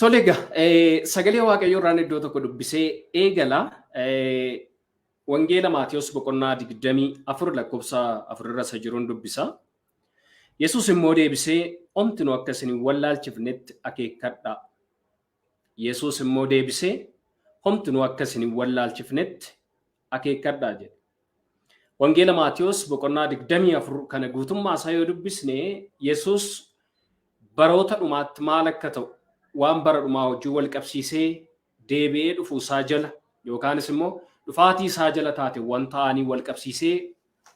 Tole egaa, sagalee Waaqayyoo irraan iddoo tokko dubbisee eegala. Wangeela Maatiyos boqonnaa 24 lakkoofsa 4 irra isa jiruun dubbisa. Yesuus immoo deebisee, "Homtinuu akka isin hin wallaalchifnetti akeekkadhaa." Yesuus immoo deebisee, "Homtinuu akka isin hin wallaalchifnetti akeekkadhaa," jedhe. Wangeela Maatiyos boqonnaa 24 kana guutummaa isaa yoo dubbisne, Yesuus baroota dhumaatti maal akka ta'u, waan bara dhumaa wajjin wal qabsiisee, deebi'ee dhufuu isaa jala yookaanis immoo dhufaatii isaa jala taateewwan ta'anii wal qabsiisee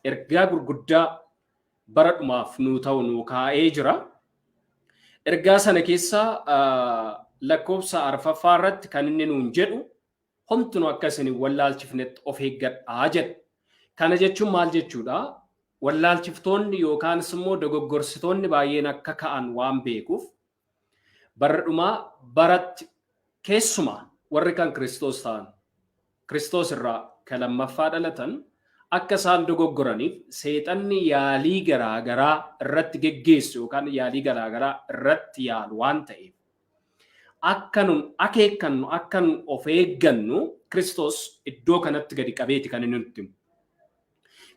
ergaa gurguddaa bara dhumaaf nuu ta'u nuu kaa'ee jira. Ergaa sana keessaa lakkoofsa arfaffaa irratti kan inni nuun jedhu, "Homtinuu akka isin hin wallaalchifnetti of eeggadhaa," jedha. Kana jechuun maal jechuudha? Wallaalchiftoonni yookaanis immoo dogoggorsitoonni baay'een akka ka'an waan beekuuf, bara dhumaa baratti keessumaa warri kan Kiristoos ta'an, Kiristoos irraa kan lammaffaa dhalatan, akka isaan dogoggoraniif seexanni yaalii garaa garaa irratti geggeessu yookaan yaalii garaa garaa irratti yaalu waan ta'eef, akka nun akeekkannu, akka nun of eeggannu Kiristoos iddoo kanatti gadi qabeeti kan inni nutti himu.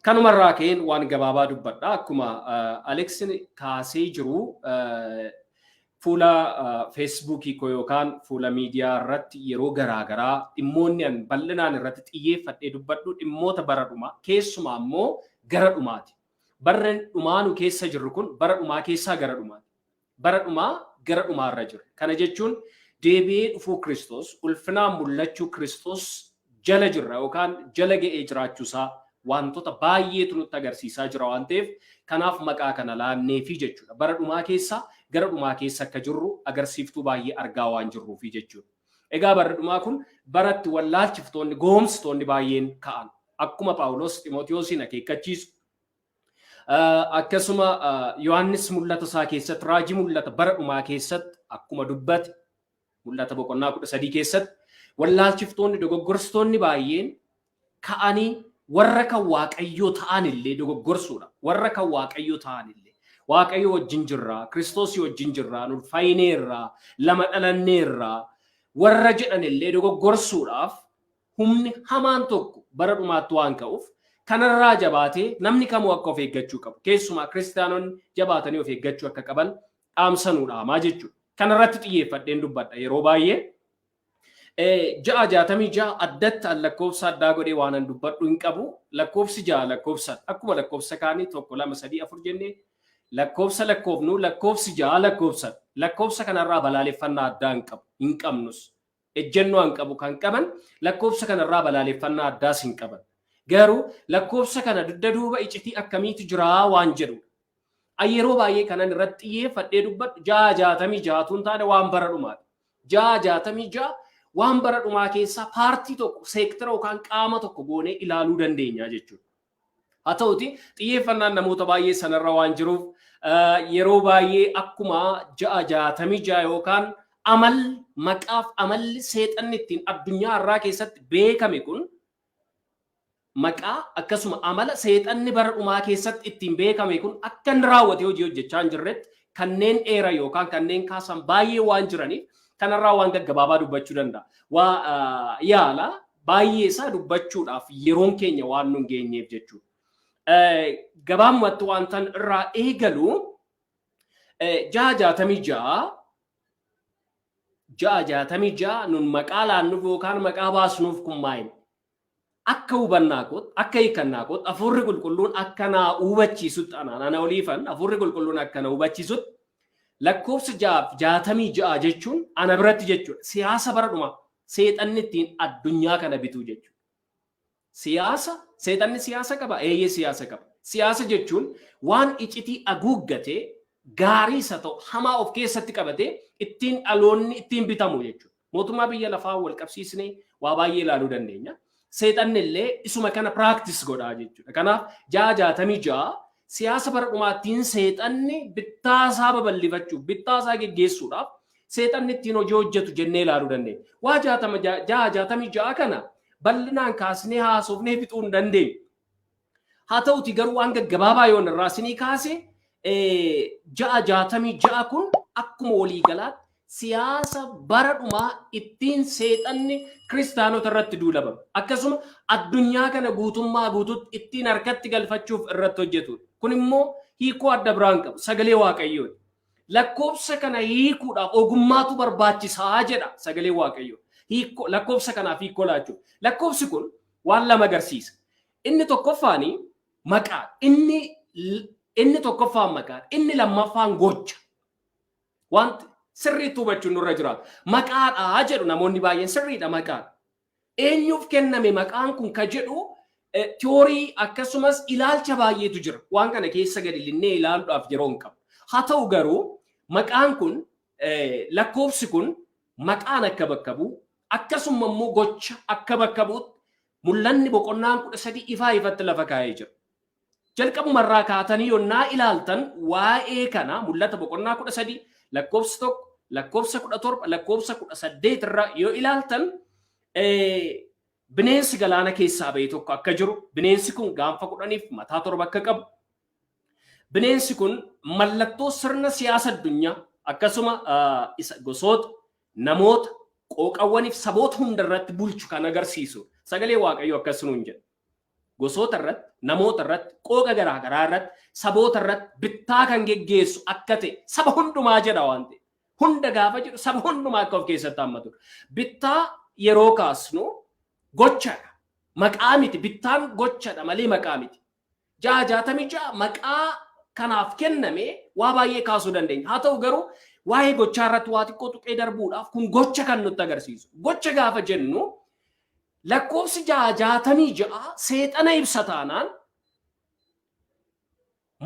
Kanumarraa ka'een waan gabaabaa dubbadha. Akkuma Aleksin kaasee jiru, fuula Feesbuukii koo yookaan fuula miidiyaa irratti yeroo garaa garaa dhimmoonni an bal'inaan irratti xiyyeeffadhee dubbadhu dhimmoota bara dhumaa, keessumaa immoo gara dhumaati. Barri dhumaa nu keessa jirru kun bara dhumaa keessaa gara dhumaati. Bara dhumaa gara dhumaarra jira. Kana jechuun deebi'ee dhufuu Kiristoos, ulfinaan mul'achuu Kiristoos jala jirra yookaan jala ga'ee jiraachuusaa wantoota baay'eetu nutti agarsiisaa jira waan ta'eef, kanaaf maqaa kana laanneefi jechuudha. Bara dhumaa keessa gara dhumaa keessa akka jirru agarsiiftuu baay'ee argaa waan jirruufi jechuudha. Egaa barri dhumaa kun baratti wallaalchiftoonni, goomsitoonni baay'een ka'an. Akkuma Phaawulos Ximootiyoosiin akeekkachiisu, akkasuma Yohaannis mul'ata isaa keessatti, raajii mul'ata bara dhumaa keessatti akkuma dubbate, Mul'ata boqonnaa 13 keessatti, wallaalchiftoonni, dogoggorstoonni baay'een ka'anii warra kan Waaqayyoo ta'an illee dogoggorsuudha. Warra kan Waaqayyoo ta'an illee, Waaqayyo wajjin jirraa, Kiristoosii wajjin jirraa, nu fayyineerraa, lama dhalanneerraa warra jedhan illee dogoggorsuudhaaf humni hamaan tokko bara dhumaatti waan ka'uuf, kanarraa jabaatee namni kamuu akka of eeggachuu qabu. Keessumaa kiristaanonni jabaatanii of eeggachuu akka qaban dhaamsanuu dhaamaa jechuudha. Kanarratti xiyyeeffadheen dubbadha yeroo baay'ee. 666 addatti an lakkoofsa addaa godhee waan an dubbadhu hin qabu. Lakkoofsi ja'a lakkoofsa akkuma lakkoofsa kaanii tokko, lama, sadii, afur jennee lakkoofsa lakkoofnu, lakkoofsi ja'a lakkoofsa. Lakkoofsa kanarraa balaaleffannaa addaa hin qabu, hin qabnus. Ejjennoo an qabu kan qaban lakkoofsa kanarraa balaaleffannaa addaas hin qaban. Garuu lakkoofsa kana dugda duuba icitii akkamiitu jiraa waan jedhudha. An yeroo baay'ee kanan irratti xiyyeeffadhee dubbadhu 666 hin taane waan bara dhumaati. 666 waan bara dhumaa keessaa paartii tokko, seektara yookaan qaama tokko goonee ilaaluu dandeenya jechuudha. Haa ta'uti, xiyyeeffannaan namoota baay'ee sanarra waan jiruuf, yeroo baay'ee akkuma 666 yookaan amal maqaaf amalli seexanni ittiin addunyaa har'aa keessatti beekame kun, maqaa akkasuma amala seexanni bara dhumaa keessatti ittiin beekame kun akka inni raawwate hojii hojjechaa hin jirretti kanneen dheera yookaan kanneen kaasan baay'ee waan jiraniif, kanarraa waan gaggabaabaa dubbachuu danda'a. Waa yaala baay'ee isaa dubbachuudhaaf yeroon keenya waan nun geenyeef jechuudha. Gabaabumatti wantan irraa eegalu, 666, 666 nun maqaa laannuuf yookaan maqaa baasnuuf kun maayini? Akka hubannaa kootti, akka hiikannaa kootti, Hafuurri Qulqulluun akka naa hubachiisutti, anaan ana oliifan Hafuurri Qulqulluun akka na hubachiisutti, lakkoofsa 666 jechuun ana biratti jechuudha. Siyaasa bara dhumaa seexanni ittiin addunyaa kana bituu jechuudha. Siyaasa, seexanni siyaasa qaba, eeyyee, siyaasa qaba. Siyaasa jechuun waan icitii haguuggatee, gaarii isa ta'u hamaa of keessatti qabatee ittiin dhaloonni ittiin bitamu jechuudha. Mootummaa biyya lafaa wal qabsiisnee waa baay'ee ilaaluu dandeenya. Seexanni illee isuma kana practice godhaa jechuudha. Kanaaf 666 siyaasa bara dhumaattiin seexanni bittaa isaa babal'ifachuuf, bittaa isaa geggeessuudhaaf seexanni ittiin hojii hojjetu jennee ilaaluu dandeenya. Waa 666 kana bal'inaan kaasnee haasofnee fixuu hin dandeenyu. Haa ta'uti garuu waan gaggabaabaa yoon irraa isinii kaase, 666 kun akkuma waliigalaatti Siyaasa bara dhumaa ittiin seexanni kiristaanota irratti duulabame. Akkasuma addunyaa kana guutummaa guututti ittiin harkatti galfachuuf irratti hojjetudha. Kun immoo hiikoo adda biraan qabu sagalee Waaqayyooti. Lakkoofsa kana hiikuudhaaf ogummaatu barbaachisaa jedha sagalee Waaqayyoo. Hiikoo lakkoofsa kanaaf hiikoo laachuuf. Lakkoofsi kun waan lama agarsiisa. Inni tokkoffaani maqaa. Inni tokkoffaan maqaa. Inni lammaffaan gocha. Wanti sirriitti hubachuun nurra jiraatu. Maqaadhaa jedhu namoonni baay'een, sirriidha, maqaadha. Eenyuuf kenname maqaan kun ka jedhu tiyoorii akkasumas ilaalcha baay'eetu jira. Waan kana keessa gadi linnee ilaaluudhaaf yeroo hin qabu. Haa ta'u garuu maqaan kun, lakkoofsi kun maqaan akka bakka bu'u, akkasuma immoo gocha akka bakka bu'utti Mul'anni boqonnaan 13 ifaa ifatti lafa kaa'ee jira. Jalqabumarraa kaatanii yonnaa ilaaltan waa'ee kana Mul'ata boqonnaa 13 lakkoofsa 1, lakkoofsa 17, lakkoofsa 18 irra yoo ilaaltan, bineensi galaana keessaa ba'e tokko akka jiru, bineensi kun gaanfa 10f mataa 7 akka qabu, bineensi kun mallattoo sirna siyaasa addunyaa akkasuma isa gosoota, namoota, qooqawwaniif saboota hunda irratti bulchu kan agarsiisu. Sagalee Waaqayyoo akkas nuun jedha. Gosoota irratti, namoota irratti, qooqa garaa garaa irratti, saboota irratti bittaa kan geggeessu akka ta'e, saba hundumaa jedha waan ta'e. Hunda gaafa jedhu saba hundumaa akka of keessatti hammatudha. Bittaa yeroo kaasnu gochadha. Maqaa miti. Bittaan gochadha malee maqaa miti. 666 maqaa kanaaf kenname waa baay'ee kaasuu dandeenya. Haa ta'u garuu waa'ee gochaa irratti waa xiqqoo tuqee darbuudhaaf, kun gocha kan nutti agarsiisu. Gocha gaafa jennu, lakkoofsi 666 seexana ibsa taanaan,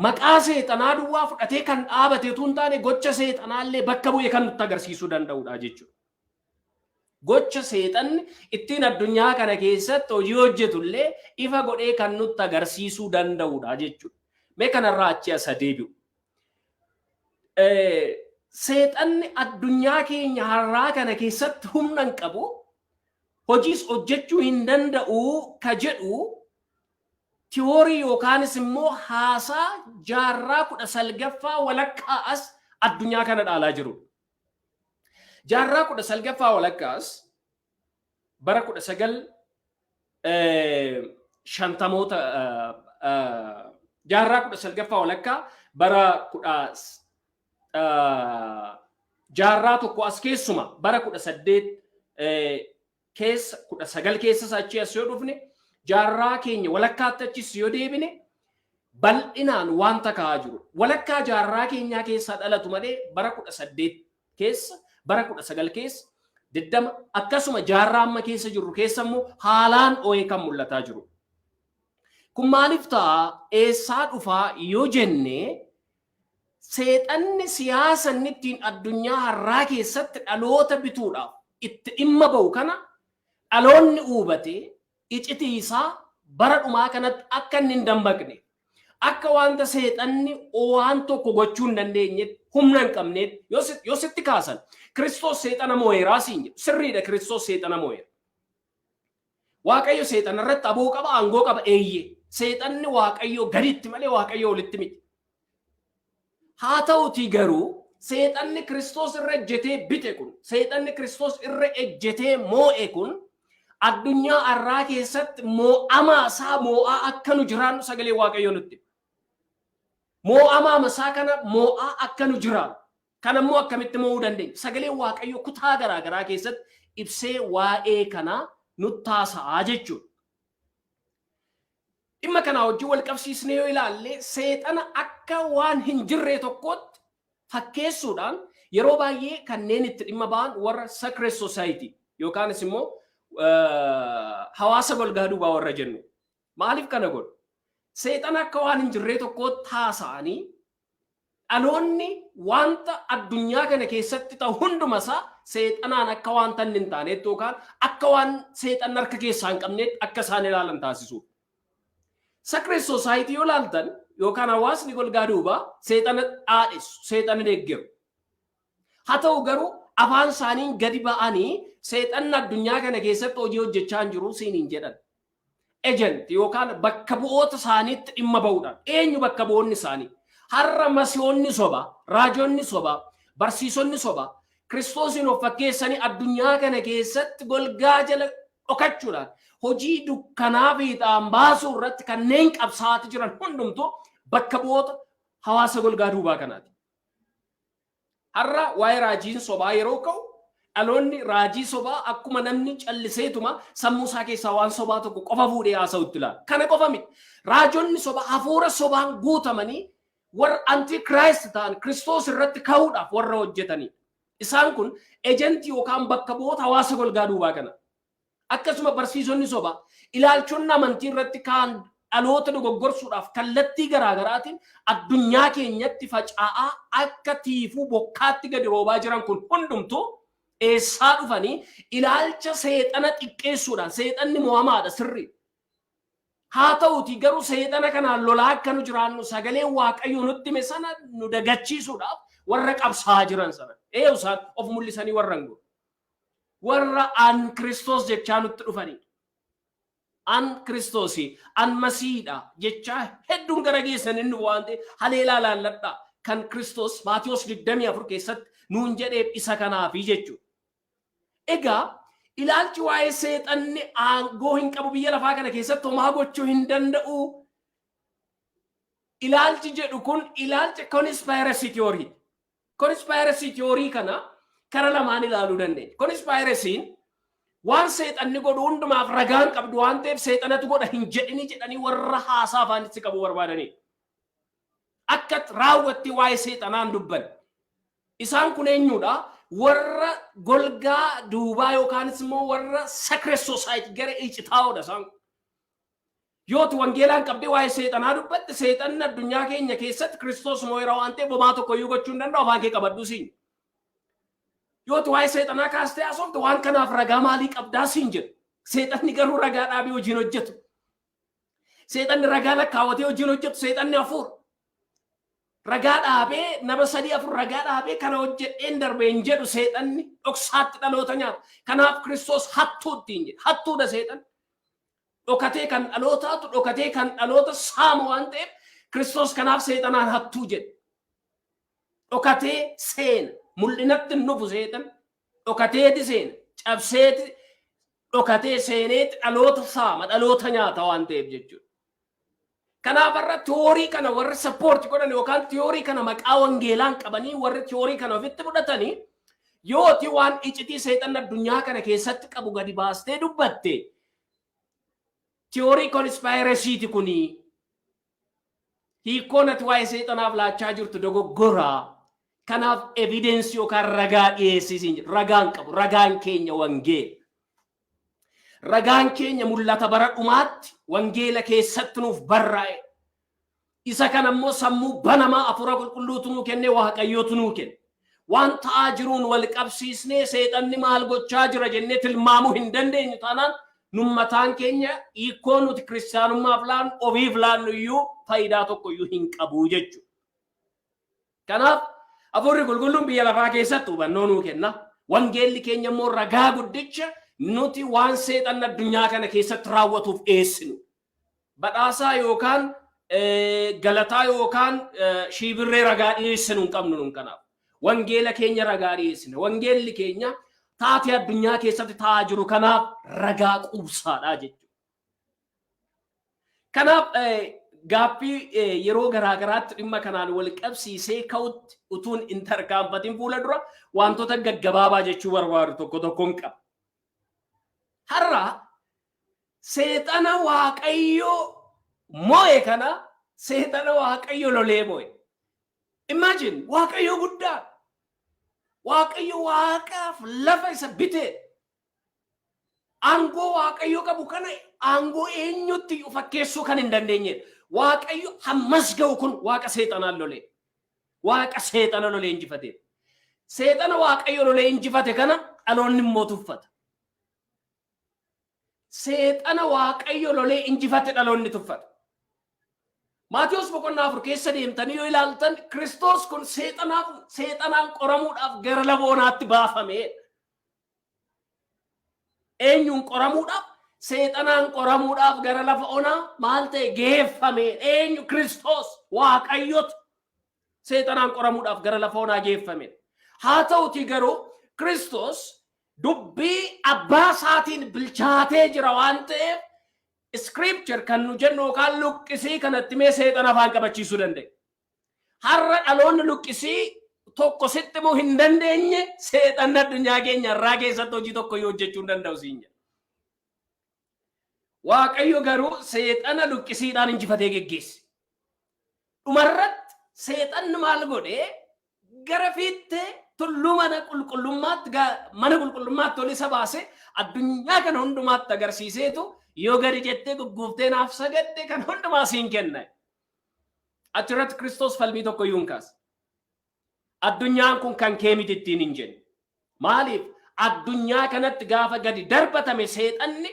maqaa seexanaa duwwaa fudhatee kan dhaabate utuu hin taane, gocha seexanaallee bakka bu'ee kan nutti agarsiisuu danda'udha jechuudha. Gocha seexanni ittiin addunyaa kana keessatti hojii hojjetullee ifa godhee kan nutti agarsiisuu danda'udha jechuudha. Mee kanarraa achi as deebi'u. Seexanni addunyaa keenya har'aa kana keessatti humna hin qabu, hojiis hojjechuu hin danda'u ka jedhu tiyoorii yookaanis immoo haasaa jaarraa 19ffaa walakkaa as addunyaa kana dhaalaa jiru. Jaarraa 19ffaa walakkaas bara 1950moota, jaarraa 19ffaa walakkaa, bara kudha jaarraa tokko as, keessuma bara 18 keessa, 19 keessas achi as yoo dhufne, jaarraa keenya walakkaatti achis yoo deebine, bal'inaan wanta ka'aa jiru. Walakkaa jaarraa keenyaa keessaa dhalatu malee bara 18 keessa, bara 19 keessa, 20, akkasuma jaarraa amma keessa jirru keessa immoo haalaan oo'ee kan mul'ataa jiru. Kun maaliif ta'a, eessaa dhufaa yoo jenne, seexanni siyaasa inni ittiin addunyaa har'aa keessatti dhaloota bituudhaaf itti dhimma ba'u kana dhaloonni hubatee icitii isaa bara dhumaa kanatti akka inni hin dammaqne, akka wanta seexanni waan tokko gochuu hin dandeenyetti, humna hin qabneetti yoo sitti kaasan, Kiristoos seexana moo'eeraa siin jedhu. Sirriidha, Kiristoos seexana moo'eera. Waaqayyo seexana irratti aboo qaba, aangoo qaba, eeyyee. Seexanni Waaqayyo gaditti malee Waaqayyo olitti miti. Haa ta'utii garuu seexanni Kiristoos irra ejjetee bite kun, seexanni Kiristoos irra ejjetee moo'e kun, addunyaa har'aa keessatti moo'amaa isaa moo'aa akka nu jiraannu sagalee Waaqayyoo nutti hima. Moo'amaa isaa kana moo'aa akka nu jiraannu. Kana immoo akkamitti moo'uu dandeenya? Sagalee Waaqayyoo kutaa garaa garaa keessatti ibsee waa'ee kanaa nutti haasa'aa jechuudha. Dhimma kanaa wajjin wal qabsiisnee yoo ilaalle, seexana akka waan hin jirree tokkootti fakkeessuudhaan yeroo baay'ee kanneen itti dhimma ba'an warra secret society yookaanis immoo hawaasa golgaa duubaa warra jennu. Maaliif kana godhu? Seexana akka waan hin jirree tokkootti haasa'anii dhaloonni wanta addunyaa kana keessatti ta'u hunduma isaa seexanaan akka wanta inni hin taanetti yookaan akka waan seexanni harka keessaa hin qabneetti akka isaan ilaalan taasisu. Secret society yoo ilaaltan yookaan hawaasni golgaa duubaa seexana dhaadhessu, seexana deeggeru. Haa ta'u garuu afaan isaaniin gadi ba'anii seexanni addunyaa kana keessatti hojii hojjechaa hin jiru siin hin jedhan. Agent yookaan bakka bu'oota isaaniitti dhimma ba'uudhaan. Eenyu bakka bu'oonni isaanii? Har'a masihoonni soba, raajonni soba, barsiisonni soba, Kiristoosiin of fakkeessanii addunyaa kana keessatti golgaa jala dhokachuudhaan hojii dukkanaa fiixaan baasuu irratti kanneen qabsaa'aa jiran hundumtuu bakka bu'oota hawaasa golgaa duubaa kanaati. Har'a waa'ee raajiin sobaa yeroo ka'u, dhaloonni raajii sobaa akkuma namni calliseetuma sammuu isaa keessaa waan sobaa tokko qofa fuudhee haasa'utti ilaala. Kana qofa miti. Raajonni sobaa hafuura sobaan guutamanii warra anti-Christ ta'an, Kiristoos irratti ka'uudhaaf warra hojjetanidha. Isaan kun ejentii yookaan bakka bu'oota hawaasa golgaa duubaa kana. Akkasuma barsiisonni sobaa ilaalchonni amantii irratti ka'an dhaloota dogoggorsuudhaaf kallattii garaagaraatiin addunyaa keenyatti faca'aa akka tiifuu bokkaatti gadi roobaa jiran kun hundumtuu eessaa dhufanii? Ilaalcha seexana xiqqeessuudhaan. Seexanni mo'amaadha, sirrii. Haa ta'uti garuu seexana kanaan lolaa akka nu jiraannu sagalee Waaqayyo nutti hime sana nu dagachiisuudhaaf warra qabsaa'aa jiran sana. Eeyu isaan of mul'isanii warra hin godhu? Warra an Kiristoos jechaa nutti dhufanii. An Kiristoosii, an Masiidha jechaa hedduun gara geessan inni waan ta'e haleelaa laalladhaa. Kan Kiristoos Maatiyos 24 keessatti nuun jedheef isa kanaafi jechuudha. Egaa ilaalchi waa'ee seexanni aangoo hin qabu, biyya lafaa kana keessatti homaa gochuu hin danda'u ilaalchi jedhu kun ilaalcha conspiracy theory. Conspiracy theory kana kara lamaan ilaaluu dandeenya. Conspiracy'n waan seexanni godhu hundumaaf ragaan qabdu waan ta'eef seexanatu godha hin jedhini jedhanii warra haasaa afaanitti qabu barbaadanii. Akka raawwatti waa'ee seexanaan dubban. Isaan kun eenyudha? Warra golgaa duubaa yookaanis immoo warra secret society gara icitaa'oodha isaan kun. Yooti wangeelaan qabdee waa'ee seexanaa dubbatte, seexanni addunyaa keenya keessatti Kiristoos moo'eera waan ta'eef homaa tokko iyyuu gochuu hin danda'u, afaan kee qabadhu siin. Yooti waa'ee seexanaa kaastee haasofte, waan kanaaf ragaa maalii qabdaa siin jedhu. Seexanni garuu ragaa dhaabee hojiin hojjetu. Seexanni ragaa lakkaawwatee hojiin hojjetu. Seexanni hafuura. Ragaa dhaabee, nama sadii afur ragaa dhaabee kana hojjedheen darbee hin jedhu. Seexanni dhoksaatti dhaloota nyaata. Kanaaf Kiristoos hattuu ittiin jedhe. Hattuudha seexanni. Dhokatee kan dhalootaatu, dhokatee kan dhaloota saamu waan ta'eef Kiristoos kanaaf seexanaan hattuu jedhe. Dhokatee seena. Mul'inatti hin dhufu seexan. Dhokateeti seena. Cabseeti dhokatee seeneeti dhaloota saama, dhaloota nyaata waan ta'eef jechuudha. Kanaaf har'a tiyoorii kana warri support godhan yookaan tiyoorii kana maqaa wangeelaan qabanii warri tiyoorii kana ofitti fudhatanii, yooti waan icitii seexan addunyaa kana keessatti qabu gadi baastee dubbatte, tiyoorii conspiracy'ti kuni, hiikkoon ati waa'ee seexanaaf laachaa jirtu dogoggoraa. Kanaaf evidence yookaan ragaa dhiyeessisiin. Ragaan qabu, ragaan keenya wangeela. Ragaan keenya mul'ata bara dhumaatti wangeela keessatti nuuf barraa'e. Isa kana immoo sammuu banamaa Hafuura Qulqulluutu nuu kenne, Waaqayyootu nuu kenne. Waan ta'aa jiruun wal qabsiisnee seexanni maal gochaa jira jennee tilmaamuu hin dandeenyu taanaan, nun mataan keenya hiikoo nuti kiristaanummaaf laannu, ofiif laannu iyyuu faayidaa tokko iyyuu hin qabu jechuudha. Kanaaf Hafuurri Qulqulluun biyya lafaa keessatti hubannoo nuu kenna. Wangeelli keenya immoo ragaa guddicha nuti waan seexanni addunyaa kana keessatti raawwatuuf dhiyeessinu. Badhaasaa yookaan galataa yookaan shiibirree ragaa dhiyeessinu hin qabnu nun kanaaf. Wangeela keenya ragaa dhiyeessina. Wangeelli keenya taatee addunyaa keessatti ta'aa jiru kanaaf ragaa quubsaadha jechuudha. Kanaaf gaaffii yeroo garaa garaatti dhimma kanaan wal qabsiisee ka'utti utuun hin tarkaanfatin fuula dura wantoota gaggabaabaa jechuu barbaadu tokko tokkoon qaba. Har'a seexana Waaqayyo mo'e kana, seexana Waaqayyo lolee mo'e. Imagine, Waaqayyo guddaa. Waaqayyo waaqaaf lafa isa bitee, aangoo Waaqayyo qabu kana aangoo eenyutti iyyuu fakkeessuu kan hin dandeenyedha. Waaqayyo hammas ga'u kun Waaqa seexanaan lolee. Waaqa seexana lolee injifatee. Seexana Waaqayyo lolee injifate kana dhaloonni immoo tuffata. Seexana Waaqayyo lolee injifate dhaloonni tuffata. Maatiyus boqonnaa 4 keessa deemtanii yoo ilaaltan, Kiristoos kun seexanaan qoramuudhaaf gara lafa onaatti baafame. Eenyuun qoramuudhaaf? Seexanaan qoramuudhaaf gara lafa onaa maal ta'e? Geeffame. Eenyu? Kiristoos Waaqayyotu seexanaan qoramuudhaaf gara lafa onaa geeffame. Haa ta'uti garuu Kiristoos dubbii abbaa isaatiin bilchaatee jira waan ta'eef, scripture kan nu jennu yookaan luqqisii kanatti mee seexana afaan qabachiisuu danda'e. Har'a dhaloonni luqqisii tokko sitti himuu hin dandeenye, seexanni addunyaa keenya irraa keessatti hojii tokko yoo hojjechuu hin danda'u siin jedha. Waaqayyo garuu seexana luqqisiidhaan injifatee geggeesse. Dhumarratti seexanni maal godhee? Gara fiittee tulluu mana qulqullummaatti ol isa baase, addunyaa kana hundumaatti agarsiiseetu, yoo gadi jettee gugguuftee naaf sagadde kan hundumaa siin kenna. Achirratti Kiristoos falmii tokko iyyuu hin kaase. Addunyaan kun kan kee miti ittiin hin jenne. Maaliif? Addunyaa kanatti gaafa gadi darbatame seexanni,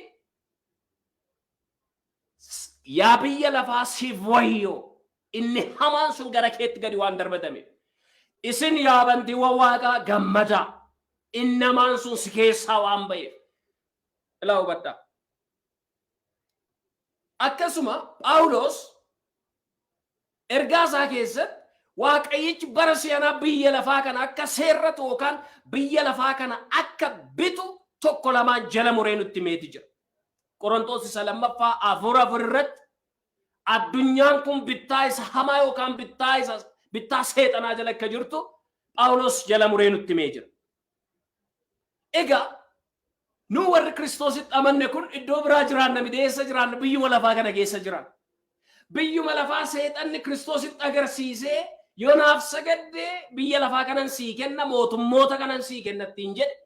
yaa biyya lafaa siif wayyoo, inni hamaan sun gara keetti gadi waan darbatame. Isin yaa bantiiwwan waaqaa gammadaa, inni hamaan sun si keessaa waan ba'eef. Ilaa, hubadhaa. Akkasuma Phaawulos ergaa isaa keessatti Waaqayyichi bara si'anaa biyya lafaa kana akka seerratu yookaan biyya lafaa kana akka bitu tokko lamaan jala muree nutti meeti jira. Qorontoos isa lammaffaa 4:4 irratti addunyaan kun bittaa isa hamaa yookaan bittaa seexanaa jala akka jirtu Phaawulos jala muree nutti himee jira. Egaa nu warri Kiristoositti amanne kun iddoo biraa jiraanna miti. Eessa jiraanna? Biyyuma lafaa kana keessa jiraanna. Biyyuma lafaa seexanni Kiristoositti agarsiisee, yoo naaf sagaddee biyya lafaa kanan sii kenna, mootummoota kanan sii kenna ittiin jedhe,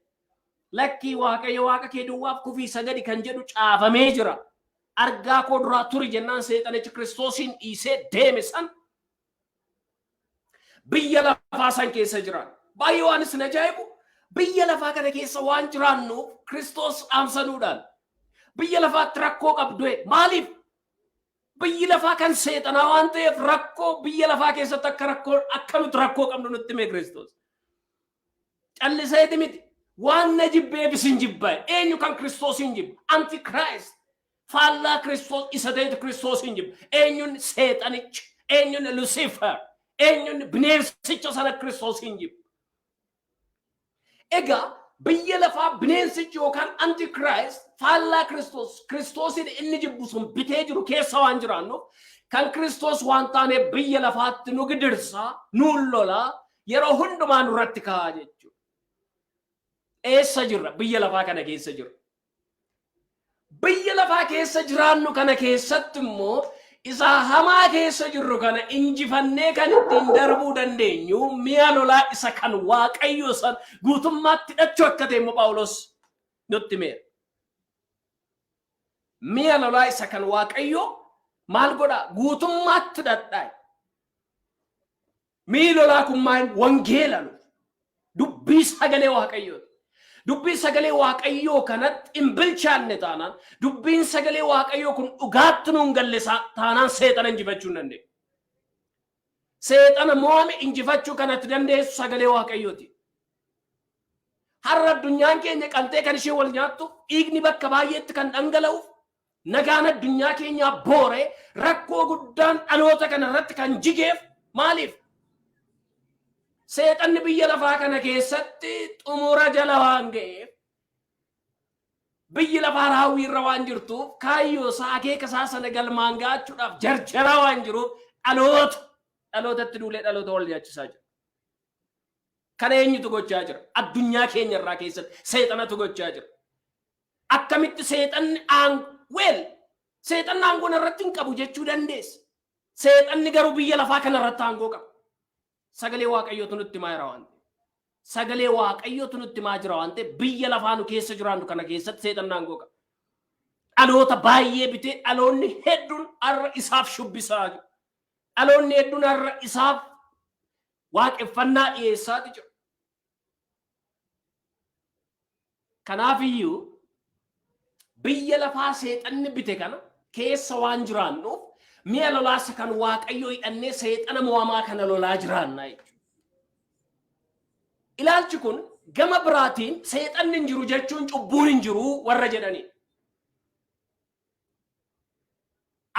lakkii, Waaqayyo Waaqa kee duwwaaf kufii sagadi kan jedhu caafamee jira. Argaa koo duraa turi jennaan seexanichi Kiristoosiin dhiisee deeme. San biyya lafaa san keessa jiran. Baay'ee waan isin ajaa'ibu, biyya lafaa kana keessa waan jiraannuuf Kiristoos dhaamsanuudhaan biyya lafaatti rakkoo qabdu. Maaliif? Biyyi lafaa kan seexanaa waan ta'eef, rakkoo biyya lafaa keessatti akka nuti rakkoo qabnu nutti hime Kiristoos. Calliseeti miti. Waan na jibbeef isin jibba. Eenyu kan Kiristoos hin jibba? Antichrist. Faallaa Kiristoos isa ta'etu Kiristoos hin jibba. Eenyuun? Seexanicha. Eenyuun? Lucifer. Eenyuun? Bineensicha sana Kiristoos hin jibba. Egaa biyya lafaa bineensichi yookaan antichrist, faallaa Kiristoos, Kiristoosin inni jibbu sun bitee jiru keessa waan jiraannuuf, kan Kiristoos waan taaneef biyya lafaatti nu gidirsaa, nu lolaa, yeroo hundumaa nurratti kaa'aa jechuudha. Eessa jirra? Biyya lafaa kana keessa jirra. Biyya lafaa keessa jiraannu kana keessatti immoo isa hamaa keessa jirru kana injifannee kan ittiin darbuu dandeenyu mi'a lolaa isa kan Waaqayyo san guutummaatti hidhachuu akka ta'e immoo Phaawulos nutti himeera. Mi'a lolaa isa kan Waaqayyo maal godhaa? Guutummaatti hidhadhaa. Mi'i lolaa kun maal? Wangeela nuuf. Dubbii sagalee Waaqayyooti. Dubbii sagalee Waaqayyoo kanatti hin bilchaanne taanaan, dubbiin sagalee Waaqayyoo kun dhugaatti nuun galle taanaan, seexana injifachuu hin dandeenyu. Seexana mo'ame injifachuu kanatti dandeessu sagalee Waaqayyooti. Har'a addunyaan keenya qaltee kan ishee wal nyaattu, dhiigni bakka baay'eetti kan dhangala'uuf, nagaan addunyaa keenyaa boore, rakkoo guddaan dhaloota kana irratti kan jigeef maaliif? Seexanni biyya lafaa kana keessatti xumura jala waan ga'eef, biyyi lafaa raawwii irra waan jirtuuf, kaayyoo isaa, akeeka isaa sana galmaan ga'achuudhaaf jarjaraa waan jiruuf, dhaloota dhalootatti duulee dhaloota wal nyaachisaa jira. Kana eenyutu gochaa jira? Addunyaa keenya irraa keessatti seexanatu gochaa jira. Akkamitti seexanni well, seexanni aangoo irratti hin qabu jechuu dandeessa. Seexanni garuu biyya lafaa kana irratti aangoo qaba. Sagalee Waaqayyootu nutti himaa jira waan ta'eef. Sagalee Waaqayyootu nutti himaa jira waan ta'eef, biyya lafaa nu keessa jiraannu kana keessatti seexanni aangoo qaba. Dhaloota baay'ee bitee dhaloonni hedduun har'a isaaf shubbisaa jiru. Dhaloonni hedduun har'a isaaf waaqeffannaa dhiyeessaati jiru. Kanaaf iyyuu biyya lafaa seexanni bite kana keessa waan jiraannuuf, mi'a lolaasa kan Waaqayyoo hidhannee seexana mo'amaa kana lolaa jiraannaa jechuudha. Ilaalchi kun gama biraatiin seexanni hin jiru jechuun cubbuun hin jiru warra jedhanii.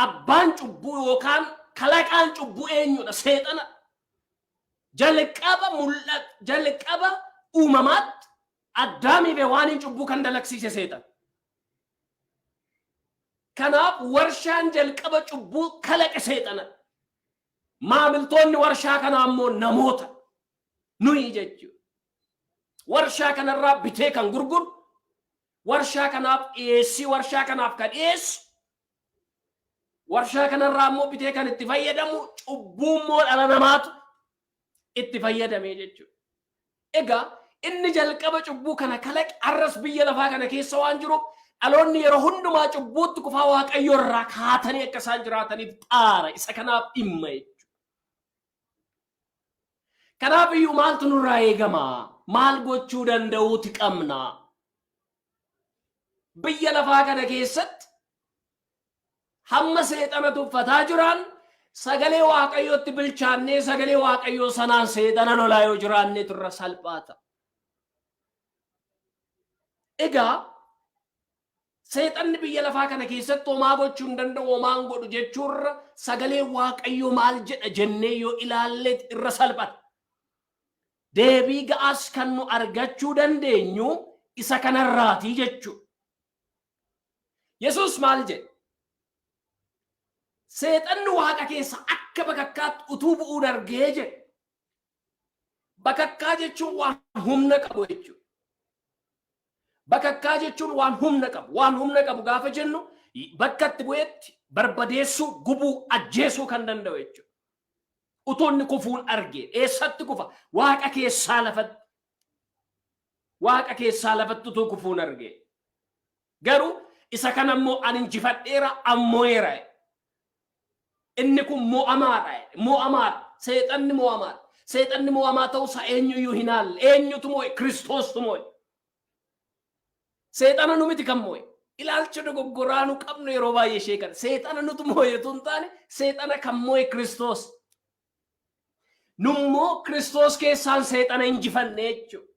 Abbaan cubbuu yookaan kalaqaan cubbuu eenyudha? Seexana. Jalqaba mul'ata, jalqaba uumamaatti Addaamii fi Hewaaniin cubbuu kan dalagsiise seexana. Kanaaf warshaan jalqaba cubbuu kalaqe seexana. Maamiltoonni warshaa kanaa immoo namoota. Nuyi jechuudha. Warshaa kanarraa bitee kan gurguru, warshaa kanaaf dhiyeessii warshaa kanaaf kan dhiyeessu, warshaa kanarraa immoo bitee kan itti fayyadamu cubbuu immoo dhala namaatu itti fayyadamee jechuudha. Egaa inni jalqaba cubbuu kana kalaqe har'as biyya lafaa kana keessa waan jiruuf dhaloonni yeroo hundumaa cubbuutti kufaa Waaqayyo irraa kaatanii akka isaan jiraataniif xaara, isa kanaaf dhimma jechuudha. Kanaaf iyyuu maaltu nurraa eegama? Maal gochuu danda'uuti qabna? Biyya lafaa kana keessatti hamma seexana tuffataa jiran sagalee Waaqayyootti bilchaannee sagalee Waaqayyoo sanaan seexana lolaa yoo jiraanne turra salphaa ta'a. Egaa seexanni biyya lafaa kana keessatti homaa gochuu hin danda'u, homaa hin godhu jechuurra sagalee Waaqayyoo maal jedha jennee yoo ilaalle irra salphata. Deebii ga'aas kan nu argachuu dandeenyu isa kanarraatii jechuudha. Yesuus maal jedhe? Seexanni waaqa keessa akka bakakkaatti utuu bu'uun argee jedhe. Bakakkaa jechuun waan humna qabu jechuudha. Bakakkaa jechuun waan humna qabu. Waan humna qabu gaafa jennu bakka itti bu'etti barbadeessuu, gubuu, ajjeesuu kan danda'u jechuudha. Utuu inni kufuun arge eessatti kufa? Waaqa keessaa lafatti. Waaqa keessaa lafatti utuu kufuun arge. Garuu isa kana immoo ani injifadheera, ammo'eera. Inni kun mo'amaadha. Mo'amaadha. Seexanni mo'amaadha. Seexanni mo'amaa ta'uusaa eenyuyyuu hin haalle. Eenyutu mo'e? Kiristoostu mo'e. Seexana nu miti kan mo'e. Ilaalcha dogoggoraa nu qabnu yeroo baay'ee ishee kana. Seexana nutu mo'e utuu hin taane seexana kan mo'e Kiristoos. Nummoo Kiristoos keessaan seexana injifanne jechuudha.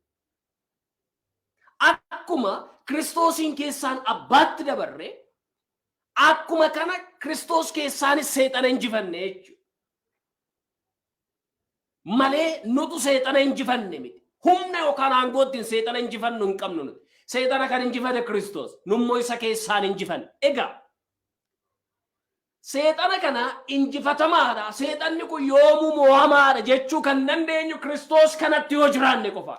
Akkuma Kiristoosiin keessaan abbaatti dabarre, akkuma kana Kiristoos keessaanis seexana injifanne jechuudha. Malee nutu seexana injifanne miti. Humna yookaan aangoo ittiin seexana injifannu hin qabnu nuti. Seexana kan injifate Kiristoos. Nummoo isa keessaan injifanne. Egaa seexana kana injifatamaadha. Seexanni kun yoomuu mo'amaadha jechuu kan dandeenyu Kiristoos kanatti yoo jiraanne qofa.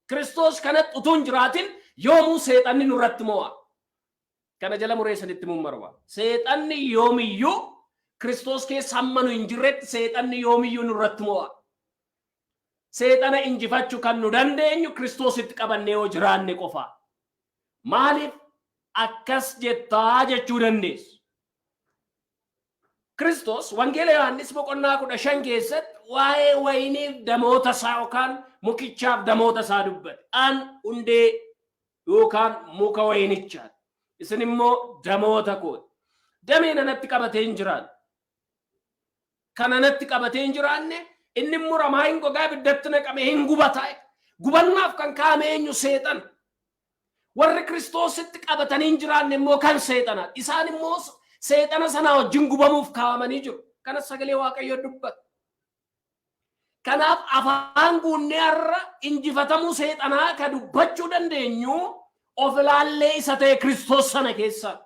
Kiristoos kanatti utuu hin jiraatin yoomuu seexanni nurratti mo'a. Kana jala muree isinitti himuun barbaada. Seexanni yoomiyyuu Kiristoos keessa hamma nu hin jirretti seexanni yoomiyyuu nurratti mo'a. Seexana injifachuu kan nu dandeenyu Kiristoositti qabannee yoo jiraanne qofa. Maaliif akkas jettaa jechuu dandeessu? Kiristoos Wangeela Yohaannis boqonnaa 15 keessatti waa'ee wayiniif damoota isaa yookaan mukichaaf damoota isaa dubbate. An hundee yookaan muka wayinichaati. Isin immoo damoota kooti. Dameen anatti qabatee hin jiraanne. Kan anatti qabatee hin jiraanne inni muramaa hin gogaa, ibiddatti naqamee hin gubataa. Gubannaaf kan kaa'ame eenyu? Seexana. Warri Kiristoositti qabatanii hin jiraanne immoo kan seexana. Isaan immoo seexana sanaa wajjin gubamuuf kaa'amanii jiru. Kana sagalee Waaqayyoo dubbata. Kanaaf afaan guunnee har'a injifatamuu seexanaa ka dubbachuu dandeenyu of ilaallee isa ta'e Kiristoos sana keessa.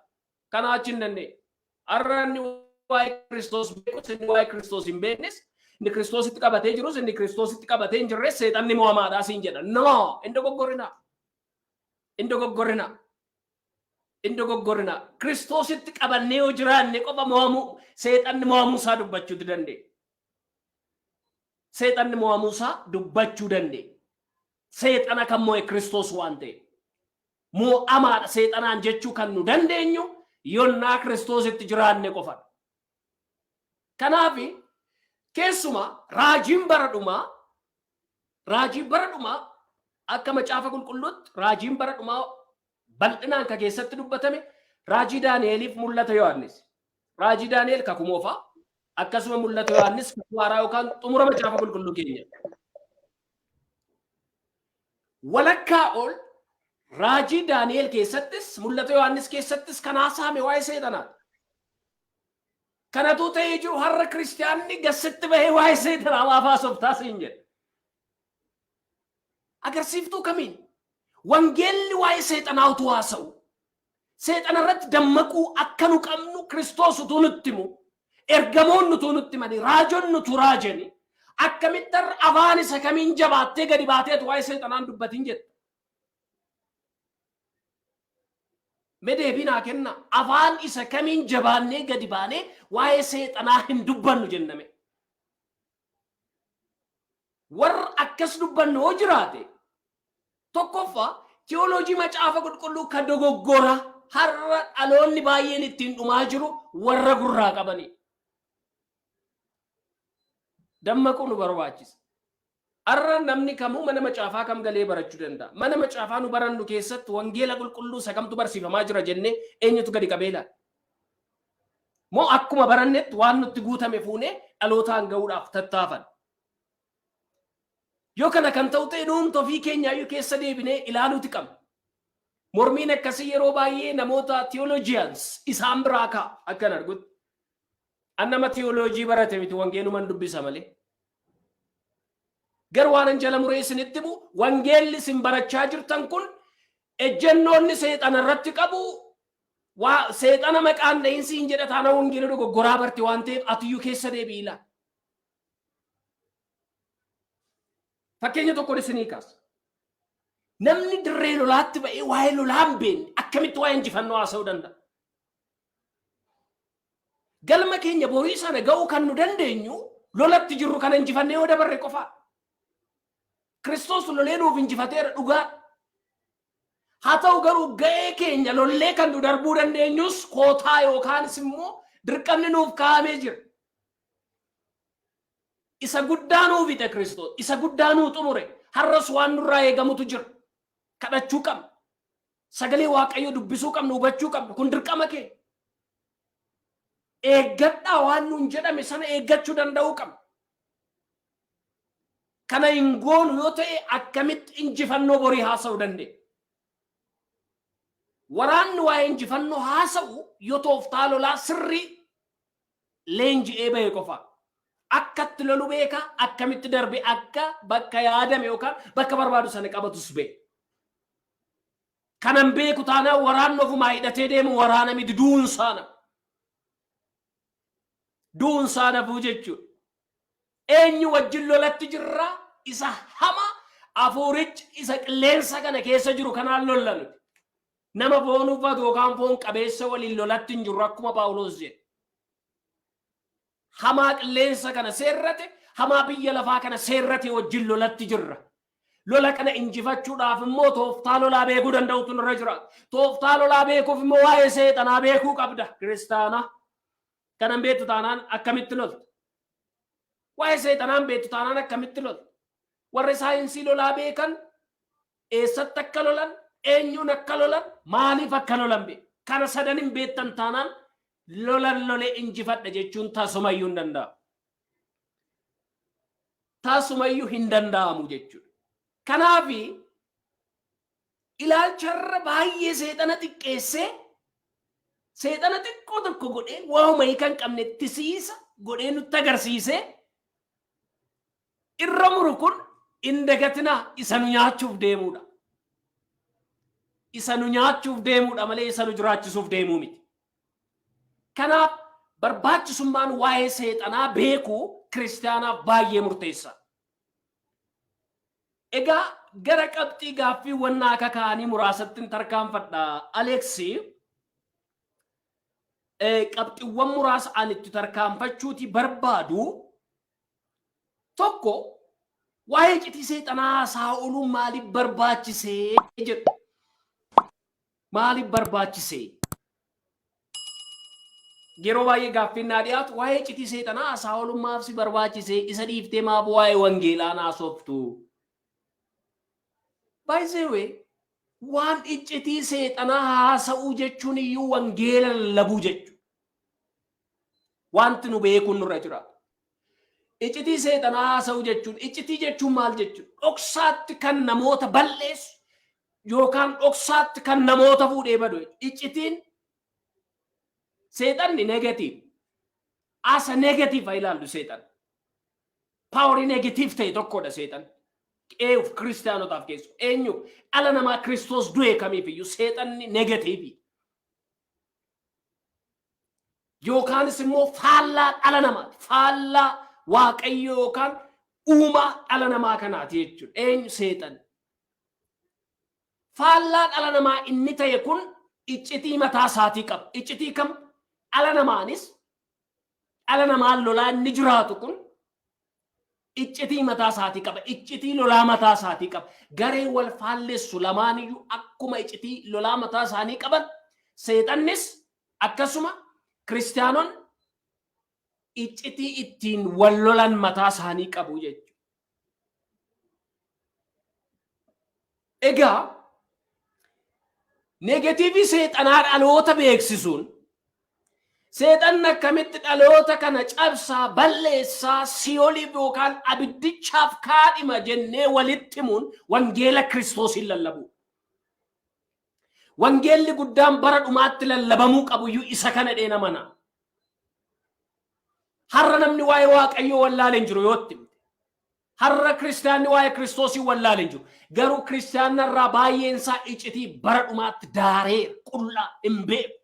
Kanaa achi hin dandeenye. Har'a inni waa'ee Kiristoos beekus, inni waa'ee Kiristoos hin beeknes, inni Kiristoositti qabatee jirus, inni Kiristoositti qabatee hin jirres seexanni mo'amaadhaa siin jedha. No, hin dogoggorinaa. Hin dogoggorinaa. Hin dogoggorinaa. Kiristoositti qabannee yoo jiraanne qofa mo'amuu seexanni mo'amuu isaa dubbachuu dandeenya. Seexanni mo'amuu isaa dubbachuu dandeenya. Seexana kan mo'e Kiristoos waan ta'eef. Mo'amaadha seexanaan jechuu kan nu dandeenyu yonnaa Kiristoositti jiraanne qofadha. Kanaaf keessumaa raajiin bara dhumaa akka Macaafa Qulqulluutti raajiin bara dhumaa bal'inaan ka keessatti dubbatame raajii Daani'eliif Mul'ata Yohaannis. Raajii Daani'el kakuu moofaa, akkasuma Mul'ata Yohaannis kakuu haaraa yookaan xumura Macaafa Qulqulluu keenya. Walakkaa ol raajii Daani'el keessattis Mul'ata Yohaannis keessattis kan haasa'ame waa'ee seexanaati. Kanatu ta'ee jiru har'a kiristiyaanni gassitti bahee waa'ee seexanaa maaf haasoftaa siin jedha. Agarsiiftuu kamiin? Wangeelli waa'ee seexanaa utuu haasa'u, seexana irratti dammaquu akka nu qabnu Kiristoos utuu nutti himu, ergamoonni utuu nutti himanii, raajonni utuu raajanii, akkamitti har'a afaan isa kamiin jabaattee gadi baateetu waa'ee seexanaan dubbatin jetta? Mee deebii naa kenna. Afaan isa kamiin jabaannee gadi baanee waa'ee seexanaa hin dubbannu jenname? Warra akkas dubbannu yoo jiraate, tokkoffaa, tiyooloojii Macaafa Qulqulluu kan dogoggora har'a dhaloonni baay'een ittiin dhumaa jiru warra gurraa qabanii. Dammaquu nu barbaachisa. Har'a namni kamuu mana macaafaa kam galee barachuu danda'a. Mana macaafaa nu barannu keessatti wangeela qulqulluu isa kamtu barsiifamaa jira jennee eenyutu gadi qabee ilaala? Moo akkuma barannetti waan nutti guutame fuunee dhalootaan ga'uudhaaf tattaafan? Yoo kana kan ta'u ta'e, nuumti ofii keenyaayyuu keessa deebinee ilaaluuti qabna. Mormiin akkasii yeroo baay'ee namoota theologians isaan biraa ka'a akkan argutti. An nama theology barate miti, wangeeluman dubbisa malee. Garuu waan an jala muree isinitti himu, wangeelli isin barachaa jirtan kun ejjennoonni seexana irratti qabu waa seexana maqaan dhahinsi hin jedha taana, wangeela dogoggoraa barte waan ta'eef atiyyuu keessa deebi'i ilaali. Fakkeenya tokkoon isinii kaasa. Namni dirree lolaatti ba'ee waa'ee lolaa hin beekne akkamitti waa'ee injifannoo haasa'uu danda'a? Galma keenya borii sana ga'uu kan nu dandeenyu lolatti jirru kana injifannee yoo dabarre qofaa. Kiristoos lolee nuuf injifateera, dhugaa. Haa ta'u garuu, ga'ee keenya lollee kan nu darbuu dandeenyus kootaa yookaanis immoo dirqamni nuuf kaa'amee jira. Isa guddaa nuu fixe Kiristoos. Isa guddaa nuu xumure. Har'as waan nurraa eegamutu jira. Kadhachuu qabna. Sagalee Waaqayyoo dubbisuu qabna, hubachuu qabna. Kun dirqama keenya. Eeggadhaa waan nuun jedhame sana eeggachuu danda'uu qabna. Kana hin goonu yoo ta'e, akkamitti injifannoo borii haasa'uu dandeenya? Waraanni waa'ee injifannoo haasa'u yoo tooftaa lolaa sirrii leenji'ee bahe qofa. Akka itti lolu beeka, akkamitti darbe akka bakka yaadame yookaan bakka barbaadu sana qabatus beeka. Kanan beeku taanaan, waraanni ofumaa hidhatee deemu waraana miti, du'uunsaa nafu. Du'uunsaa nafuu jechuudha. Eenyu wajjin lolatti jirra? Isa hama hafuurichi isa qilleensa kana keessa jiru kanaan lolla nuti. Nama foon uffatu yookaan foon qabeessa waliin lolatti hin jirru, akkuma Phaawulos jedhe. Hamaa qilleensa kana seerrate, hamaa biyya lafaa kana seerrate wajjin lolatti jirra. Lola kana injifachuudhaaf immoo tooftaa lolaa beekuu danda'utu nurra jira. Tooftaa lolaa beekuuf immoo waa'ee seexanaa beekuu qabda, kiristaanaa. Kanan beektu taanaan akkamitti lolta? Waa'ee seexanaan beektu taanaan akkamitti lolta? Warri saayinsii lolaa beekan eessatti akka lolan, eenyuun akka lolan, maaliif akka lolan beeku. Kana sadan hin beektan taanaan, lolan lolee injifadha jechuun tasumayyuu hin danda'amu. Tasumayyuu hin danda'amu jechuudha. Kanaaf ilaalcharra baay'ee seexana xiqqeessee, seexana xiqqoo tokko godhee, waa'uma hiika hin qabne tisiisa godhee nutti agarsiisee irra muru kun, hin dagatinaa, isa nu nyaachuuf deemuudha. Isa nu nyaachuuf deemuudha malee isa nu jiraachisuuf deemuu miti. Kanaaf barbaachisummaan waa'ee seexanaa beekuu kiristaanaaf baay'ee murteessaa. Egaa gara qabxii gaaffiiwwan naa kakaa'anii muraasatti tarkaanfadha. Aleeksi, qabxiiwwan muraasa ani itti tarkaanfachuuti barbaadu tokko, waa'ee iccitii seexanaa haasaa ooluun maaliif barbaachisee jedhu. Maaliif barbaachisee? Yeroo baay'ee gaaffiin naa dhiyaatu, waa'ee iccitii seexanaa haasaa ooluun maaf si barbaachisee? Isa dhiiftee maaf waa'ee wangeelaa naasoftu? By the way, waan iccitii seexanaa haasa'uu jechuun iyyuu wangeela lallabuu jechuudha. Wanti nu beekuun nurra jira. Iccitii seexanaa haasa'uu jechuun, iccitii jechuun maal jechuudha? Dhoksaatti kan namoota balleessu yookaan dhoksaatti kan namoota fuudhee badu. Iccitiin seexanni negative. Asa negative haa ilaallu seexan. Power negative ta'e tokkodha seexan. Eenyuuf? Kiristaanotaaf keessu. Eenyu? Dhala namaa Kiristoos du'e kamiif iyyuu seexanni negative. Yookaanis immoo faallaa dhala namaati. Faallaa Waaqayyo yookaan uumaa dhala namaa kanaati jechuudha. Eenyu? Seexanni. Faallaa dhala namaa inni ta'e kun iccitii mataa isaatii qaba. Iccitii kam? Dhala namaanis dhala namaan lolaa inni jiraatu kun iccitii mataa isaatii qaba. Iccitii lolaa mataa isaatii qaba. Garee wal faallessu lamaaniyyuu akkuma iccitii lolaa mataa isaanii qaban, seexannis akkasuma kiristaanonni iccitii ittiin wal lolan mataa isaanii qabu jechuudha. Egaa negative seexanaa dhaloota beeksisuun, seexanni akkamitti dhaloota kana cabsaa, balleessaa, si'oliif yookaan abiddichaaf kaadhima jennee walitti himuun wangeela Kiristoosiin lallabu. Wangeelli guddaan bara dhumaatti lallabamuu qabuyyuu isa kana dheena mana. Har'a namni waa'ee Waaqayyoo wallaale hin jiru yoo itti himte. Har'a kiristaanni waa'ee Kiristoosii wallaale hin jiru. Garuu kiristaanna irraa baay'een isaa icitii bara dhumaatti daaree qullaa hin beeku.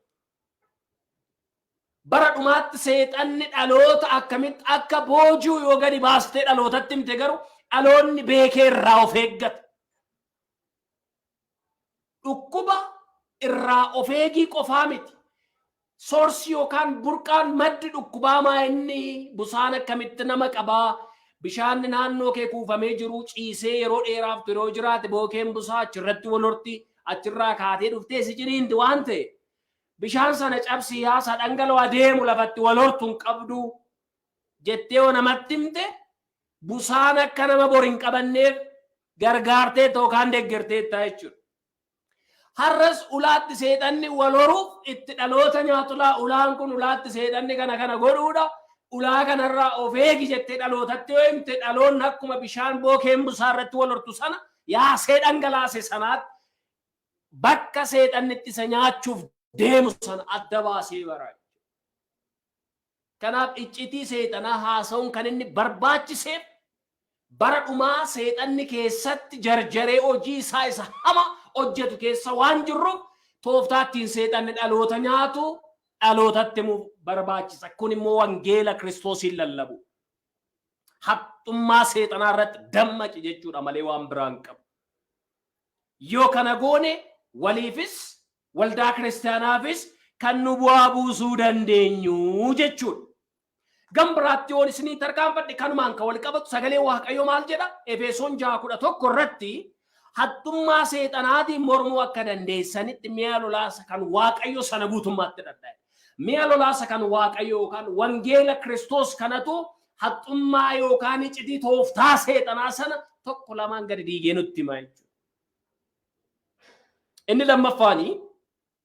Bara dhumaatti seexanni dhaloota akkamitti akka boojuu yoo gadi baastee dhalootatti himte, garuu dhaloonni beekee irraa of eeggata. Dhukkuba irraa of eegii qofaa miti. Source yookaan burqaan, maddi dhukkubaa maa inni? Busaan akkamitti nama qabaa? Bishaan naannoo kee kuufamee jiru ciisee yeroo dheeraaf yeroo jiraate, bookeen busaa achirratti wal horti, achirraa kaatee dhuftee si ciniinti waan ta'e, bishaan sana cabsii yaasaa, dhangala'aa deemu lafatti wal hortu hin qabdu jettee yoo namatti himte, busaan akka nama bor hin qabanneef gargaartee yookaan deeggarteetta jechuudha. Har'as ulaatti seexanni wal horuuf itti dhaloota nyaatulaa, ulaan kun ulaatti seexanni kana kana godhuudha. Ulaa kanarraa of eegi jettee dhalootatti yoo himte, dhaloonni akkuma bishaan bookeen busaa irratti wal hortu sana yaasee dhangalaase sanaatti bakka seexanni itti isa nyaachuuf deemu sana adda baasee bara. Kanaaf iccitii seexanaa haasa'uun kan inni barbaachiseef, bara dhumaa seexanni keessatti jarjaree hojii isaa isa hama hojjetu keessa waan jirruuf, tooftaa ittiin seexanni dhaloota nyaatu dhalootatti himuuf barbaachisa. Kun immoo wangeela Kiristoosiin lallabu. Haxxummaa seexanaa irratti dammaqi jechuudha malee waan biraan qabu. Yoo kana goone, waliifis waldaa kiristaanaafis kan nu bu'aa buusuu dandeenyu jechuudha. Gam biraatti yoon isinii tarkaanfadhe, kanumaan kan wal qabatu, sagalee Waaqayyoo maal jedha? Efesoon 6:11 irratti, haxxummaa seexanaatiin mormuu akka dandeessanitti mi'a lolaasa kan Waaqayyo sana guutummaatti dhadha'e. Mi'a lolaasa kan Waaqayyo yookaan wangeela Kiristoos kanatu haxxummaa yookaan icitii tooftaa seexanaa sana tokko lamaan gadi diigee nutti hima jechuudha. Inni lammaffaanii,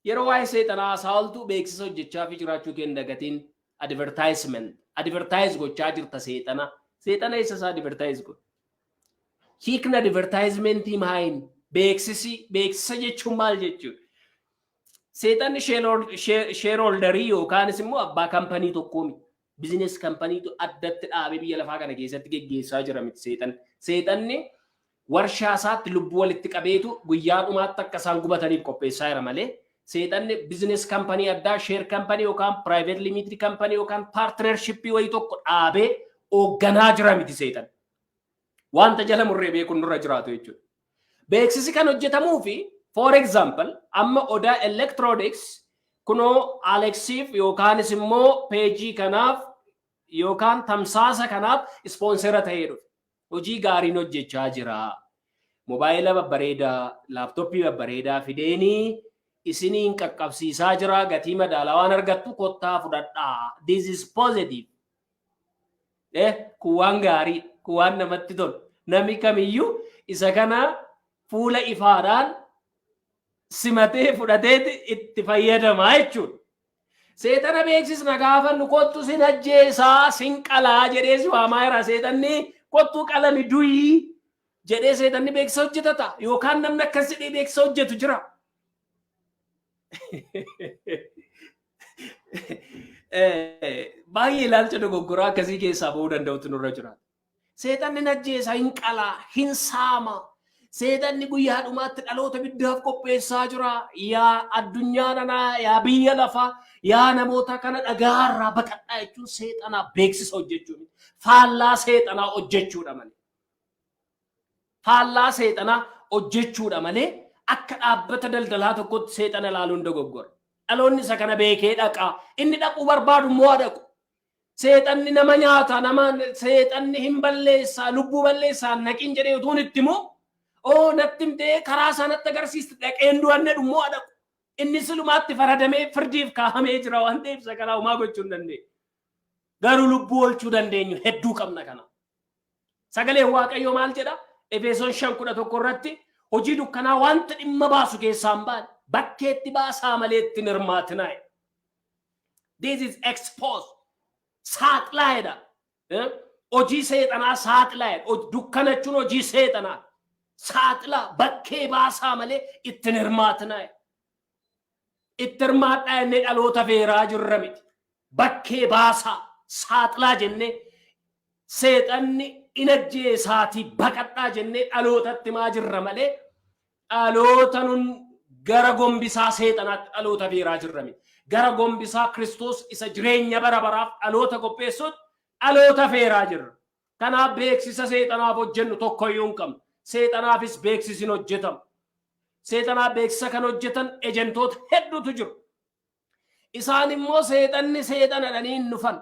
yeroo waa'ee seexanaa haasaa ooltu beeksisa hojjechaa fi jiraachuu kee hin dagatiin. Advertisement. Advertise gochaa jirta seexana. Seexana eessa isaa advertise godhu? Hiikni advertisementii maayin? Beeksisi, beeksisa jechuun maal jechuudha? Seexanni shareholderii yookaanis immoo abbaa kampanii tokkoo miti. Business companytu addatti dhaabee biyya lafaa kana keessatti geggeessaa jira miti seexanni. Seexanni warshaa isaatti lubbuu walitti qabeetu guyyaa dhumaatti akka isaan gubataniif qopheessaa jira malee, seexanni business company addaa, share company yookaan private limited company yookaan partnershipii wayii tokko dhaabee hoogganaa jira miti seexanni. Wanta jala murree beekuun nurra jiraatu jechuudha. Beeksisi kan hojjetamuu fi, for example, amma Odaa Electronics kunoo Alexiif yookaanis immoo peejii kanaaf yookaan tamsaasa kanaaf sponsor ta'ee dhufe. Hojii gaariin hojjechaa jira. Mobaayila babbareedaa, laaptooppii babbareedaa fideenii isiniin qaqqabsiisaa jira. Gatii madaalawaan argattu, kottaa fudhadhaa. This is positive. Kun waan gaarii, kun waan namatti tolu. Namni kamiyyuu isa kana fuula ifaadhaan simatee fudhateeti itti fayyadamaa jechuudha. Seexana beeksisna gaafa nu kottu, sin ajjeesaa, sin qalaa jedhee si waamaa jira seexanni, kottuu qalami duyii jedhee seexanni beeksisa hojjetata yookaan namni akkas jedhee beeksisa hojjetu jira. Baay'ee ilaalcha dogoggoraa akkasii keessaa ba'uu danda'utu nurra jira. Seexanni hin ajjeesa, hin qalaa, hin saama. Seexanni guyyaa dhumaatti dhaloota biddaaf qopheessaa jira. Yaa addunyaa nanaa, yaa biyya lafaa, yaa namoota kana dhagaarraa baqadhaa jechuun seexanaa beeksisa hojjechuu miti. Faallaa seexanaa hojjechuudha malee. Faallaa seexanaa hojjechuudha malee akka dhaabbata daldalaa tokkotti seexana ilaaluun dogoggora. Dhaloonni isa kana beekee dhaqaa. Inni dhaquu barbaadu immoo haa dhaqu. Seexanni nama nyaata, nama seexanni hin balleessaa, lubbuu balleessaa naqin jedhee utuun itti himu, oo natti himtee karaa isaa natti agarsiiste dhaqeen du'anne dhummoo haa dhaqu. Inni silumaatti faradamee firdiif kaa'amee jira waan ta'eef isa kanaa homaa gochuu hin dandeenyu. Garuu lubbuu oolchuu dandeenyu hedduu qabna kana. Sagaleen Waaqayyoo maal jedha? Efesoon 5:11 irratti hojii dukkanaa wanta dhimma baasu keessaa hin baane bakkeetti baasaa malee itti hin hirmaatinaa. This is expose. Saaxilaa jedha. Hojii seexanaa saaxilaa jedha. Dukkana jechuun hojii seexanaa. Saaxilaa bakkee baasaa malee itti hin hirmaatinaa. Itti hirmaadhaa jennee dhaloota feeraa jirra miti. Bakkee baasaa saaxilaa jennee seexanni in ajjeesaatii baqadhaa jennee dhalootatti himaa jirra malee dhaloota nun gara gombisaa seexanaatti dhaloota feeraa jirra miti. Gara gombisaa Kiristoos isa jireenya bara baraaf dhaloota qopheessutti dhaloota feeraa jirra. Kanaaf beeksisa seexanaaf hojjennu tokkoyyuu hin qabnu. Seexanaafis beeksisi hin hojjetamu. Seexanaaf beeksisa kan hojjetan ejentoota hedduutu jiru. Isaan immoo seexanni seexana dhanii hin dhufan.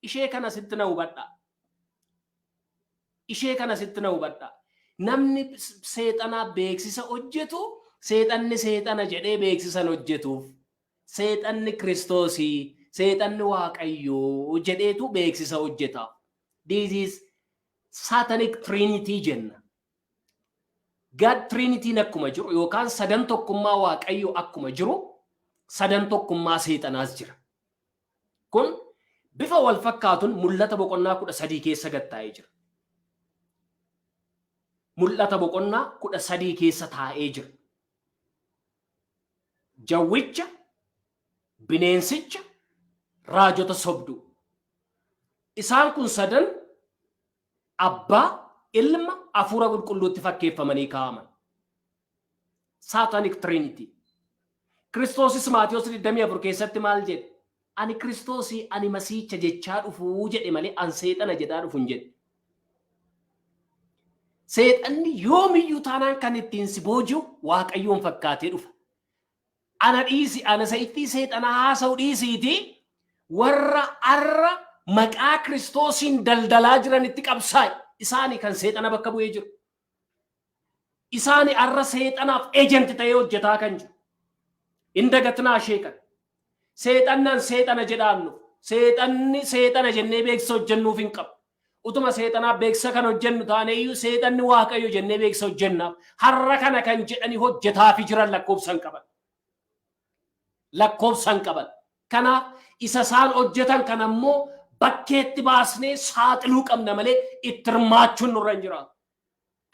Ishee kana sitti na hubadhaa. Ishee kana sitti na hubadhaa. Namni seexanaa beeksisa hojjetu seexanni seexana jedhee beeksisan hojjetuuf. Seexanni Kiristoosii, seexanni Waaqayyoo jedheetu beeksisa hojjeta. This is Satanic Trinity jenna. God Trinityin akkuma jiru yookaan sadan tokkummaa Waaqayyoo akkuma jiru sadan tokkummaa seexanaas jira. Kun bifa wal fakkaatuun Mul'ata boqonnaa 13 keessa gad taa'ee jira. Mul'ata boqonnaa 13 keessa taa'ee jira. Jawwicha, bineensicha, raajota sobduu. Isaan kun sadan abbaa, ilma, hafuura qulqulluutti fakkeeffamanii kaa'aman. Satanic Trinity. Kiristoosis Maatiyos 24 keessatti maal jedhe? Ani Kiristoosii, ani Masiicha jechaa dhufuu jedhe malee an seexana jedhaa dhufu hin jedhe. Seexanni yoomiyyuu taanaan kan ittiin si booji'u Waaqayyoon fakkaatee dhufa. Ana dhiisi, ana isa ittiin seexanaa haasa'u dhiisiitii warra arra maqaa Kiristoosiin daldalaa jiranitti qabsaa'i. Isaani kan seexana bakka bu'ee jiru. Isaani arra seexanaaf agent ta'ee hojjetaa kan jiru. Hin dagatinaa ishee kana. Seexannan seexana jedhaan dhufu. Seexanni seexana jennee beeksisa hojjennuuf hin qabu. Utuma seexanaaf beeksisa kan hojjennu taane iyyuu seexanni Waaqayyo jennee beeksisa hojjennaaf. Har'a kana kan jedhanii hojjetaafi jiran lakkoofsa hin qaban. Lakkoofsa hin qaban. Kanaaf isa isaan hojjetan kana immoo bakkeetti baasnee saaxiluu qabna malee itti hirmaachuun nurra hin jiraatu.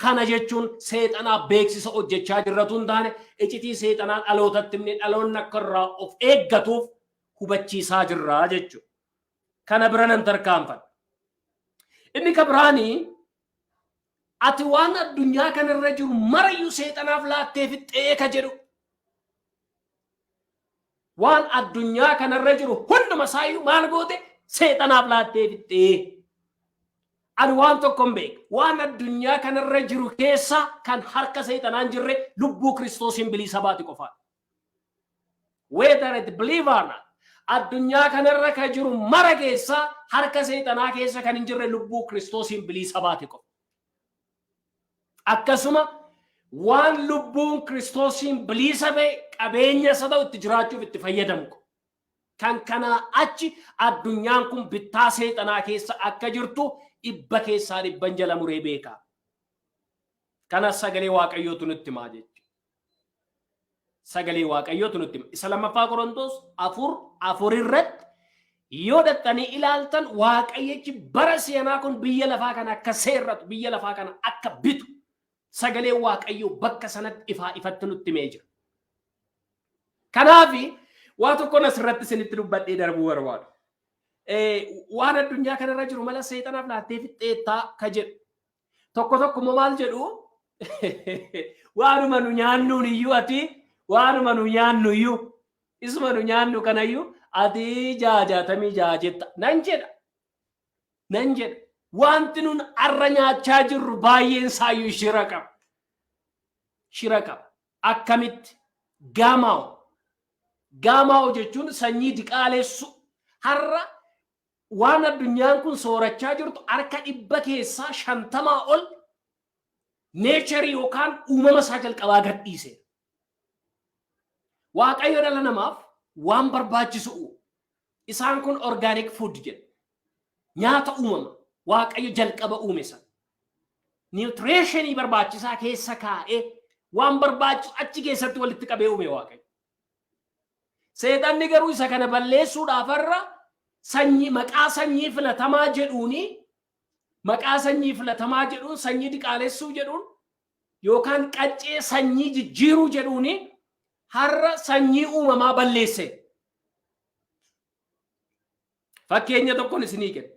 Kana jechuun seexanaaf beeksisa hojjechaa jirratu hin taane icitii seexanaa dhalootatti himnee dhaloonni akka irraa of eeggatuuf hubachiisaa jirra jechuudha. Kana bira nan tarkaanfadha. Inni ka biraanii ati waan addunyaa kanarra jiru marayyuu seexanaaf laattee fixxee ka jedhu. Waan addunyaa kanarra jiru hunduma isaayyuu maal goote? Seexanaaf laattee fixxee. Ani waan tokko hin beeku. Waan addunyaa kanarra jiru keessa kan harka seexanaa hin jirre lubbuu Kiristoosiin bilisa baate qofaadha. Whether it believe or not. Addunyaa kanarra kan jiru mara keessa harka seexanaa keessa kan hin jirre lubbuu Kiristoosiin bilisa baate qofa. Akkasuma waan lubbuun Kiristoosiin bilisa ba'e qabeenya isa ta'u itti jiraachuuf itti fayyadamu qofa. Kan kanaa achi addunyaan kun bittaa seexanaa keessa akka jirtu dhibba keessaa dhibban jala muree beeka. Kanas sagalee Waaqayyootu nutti himaa jechuudha. Sagalee Waaqayyootu nutti hima. Isa lammaffaa Qorontos 4:4 irratti yoo dhaxxanii ilaaltan Waaqayyichi bara si'anaa kun biyya lafaa kana akka seerratu, biyya lafaa kana akka bitu sagalee Waaqayyoo bakka sanatti ifaa ifatti nutti himee jira. Kanaaf waa tokkoon asirratti isinitti dubbadhee darbuu barbaadu. Waan addunyaa kanarra jiru mala seexanaaf laattee fixxeettaa ka jedhu. Tokko tokko immoo maal jedhu? Waanuma nu nyaannuun iyyuu, ati waanuma nu nyaannu iyyuu, isuma nu nyaannu kanayyuu ati 66 jetta nan jedha. Nan jedha. Wanti nun arra nyaachaa jirru baay'een isaayyuu shira qaba. Shira qaba. Akkamitti? GMO. GMO jechuun sanyii diqaalessu. Har'a waan addunyaan kun soorachaa jirtu harka 50% ol nature yookaan uumama isaa jalqabaa gadhiise. Waaqayyo dhala namaaf waan barbaachisu uume. Isaan kun organic food jedhu. Nyaata uumama Waaqayyo jalqaba uume sana. Nutrition barbaachisaa keessa kaa'ee, waan barbaachisu achi keessatti walitti qabee uume Waaqayyo. Seexanni garuu isa kana balleessuudhaaf har'a sanyii, maqaa sanyii filatamaa jedhuuni, maqaa sanyii filatamaa jedhuun, sanyii diqaalessuu jedhuun yookaan qaccee sanyii jijjiiruu jedhuuni har'a sanyii uumamaa balleesse. Fakkeenya tokkoon isinii kenna.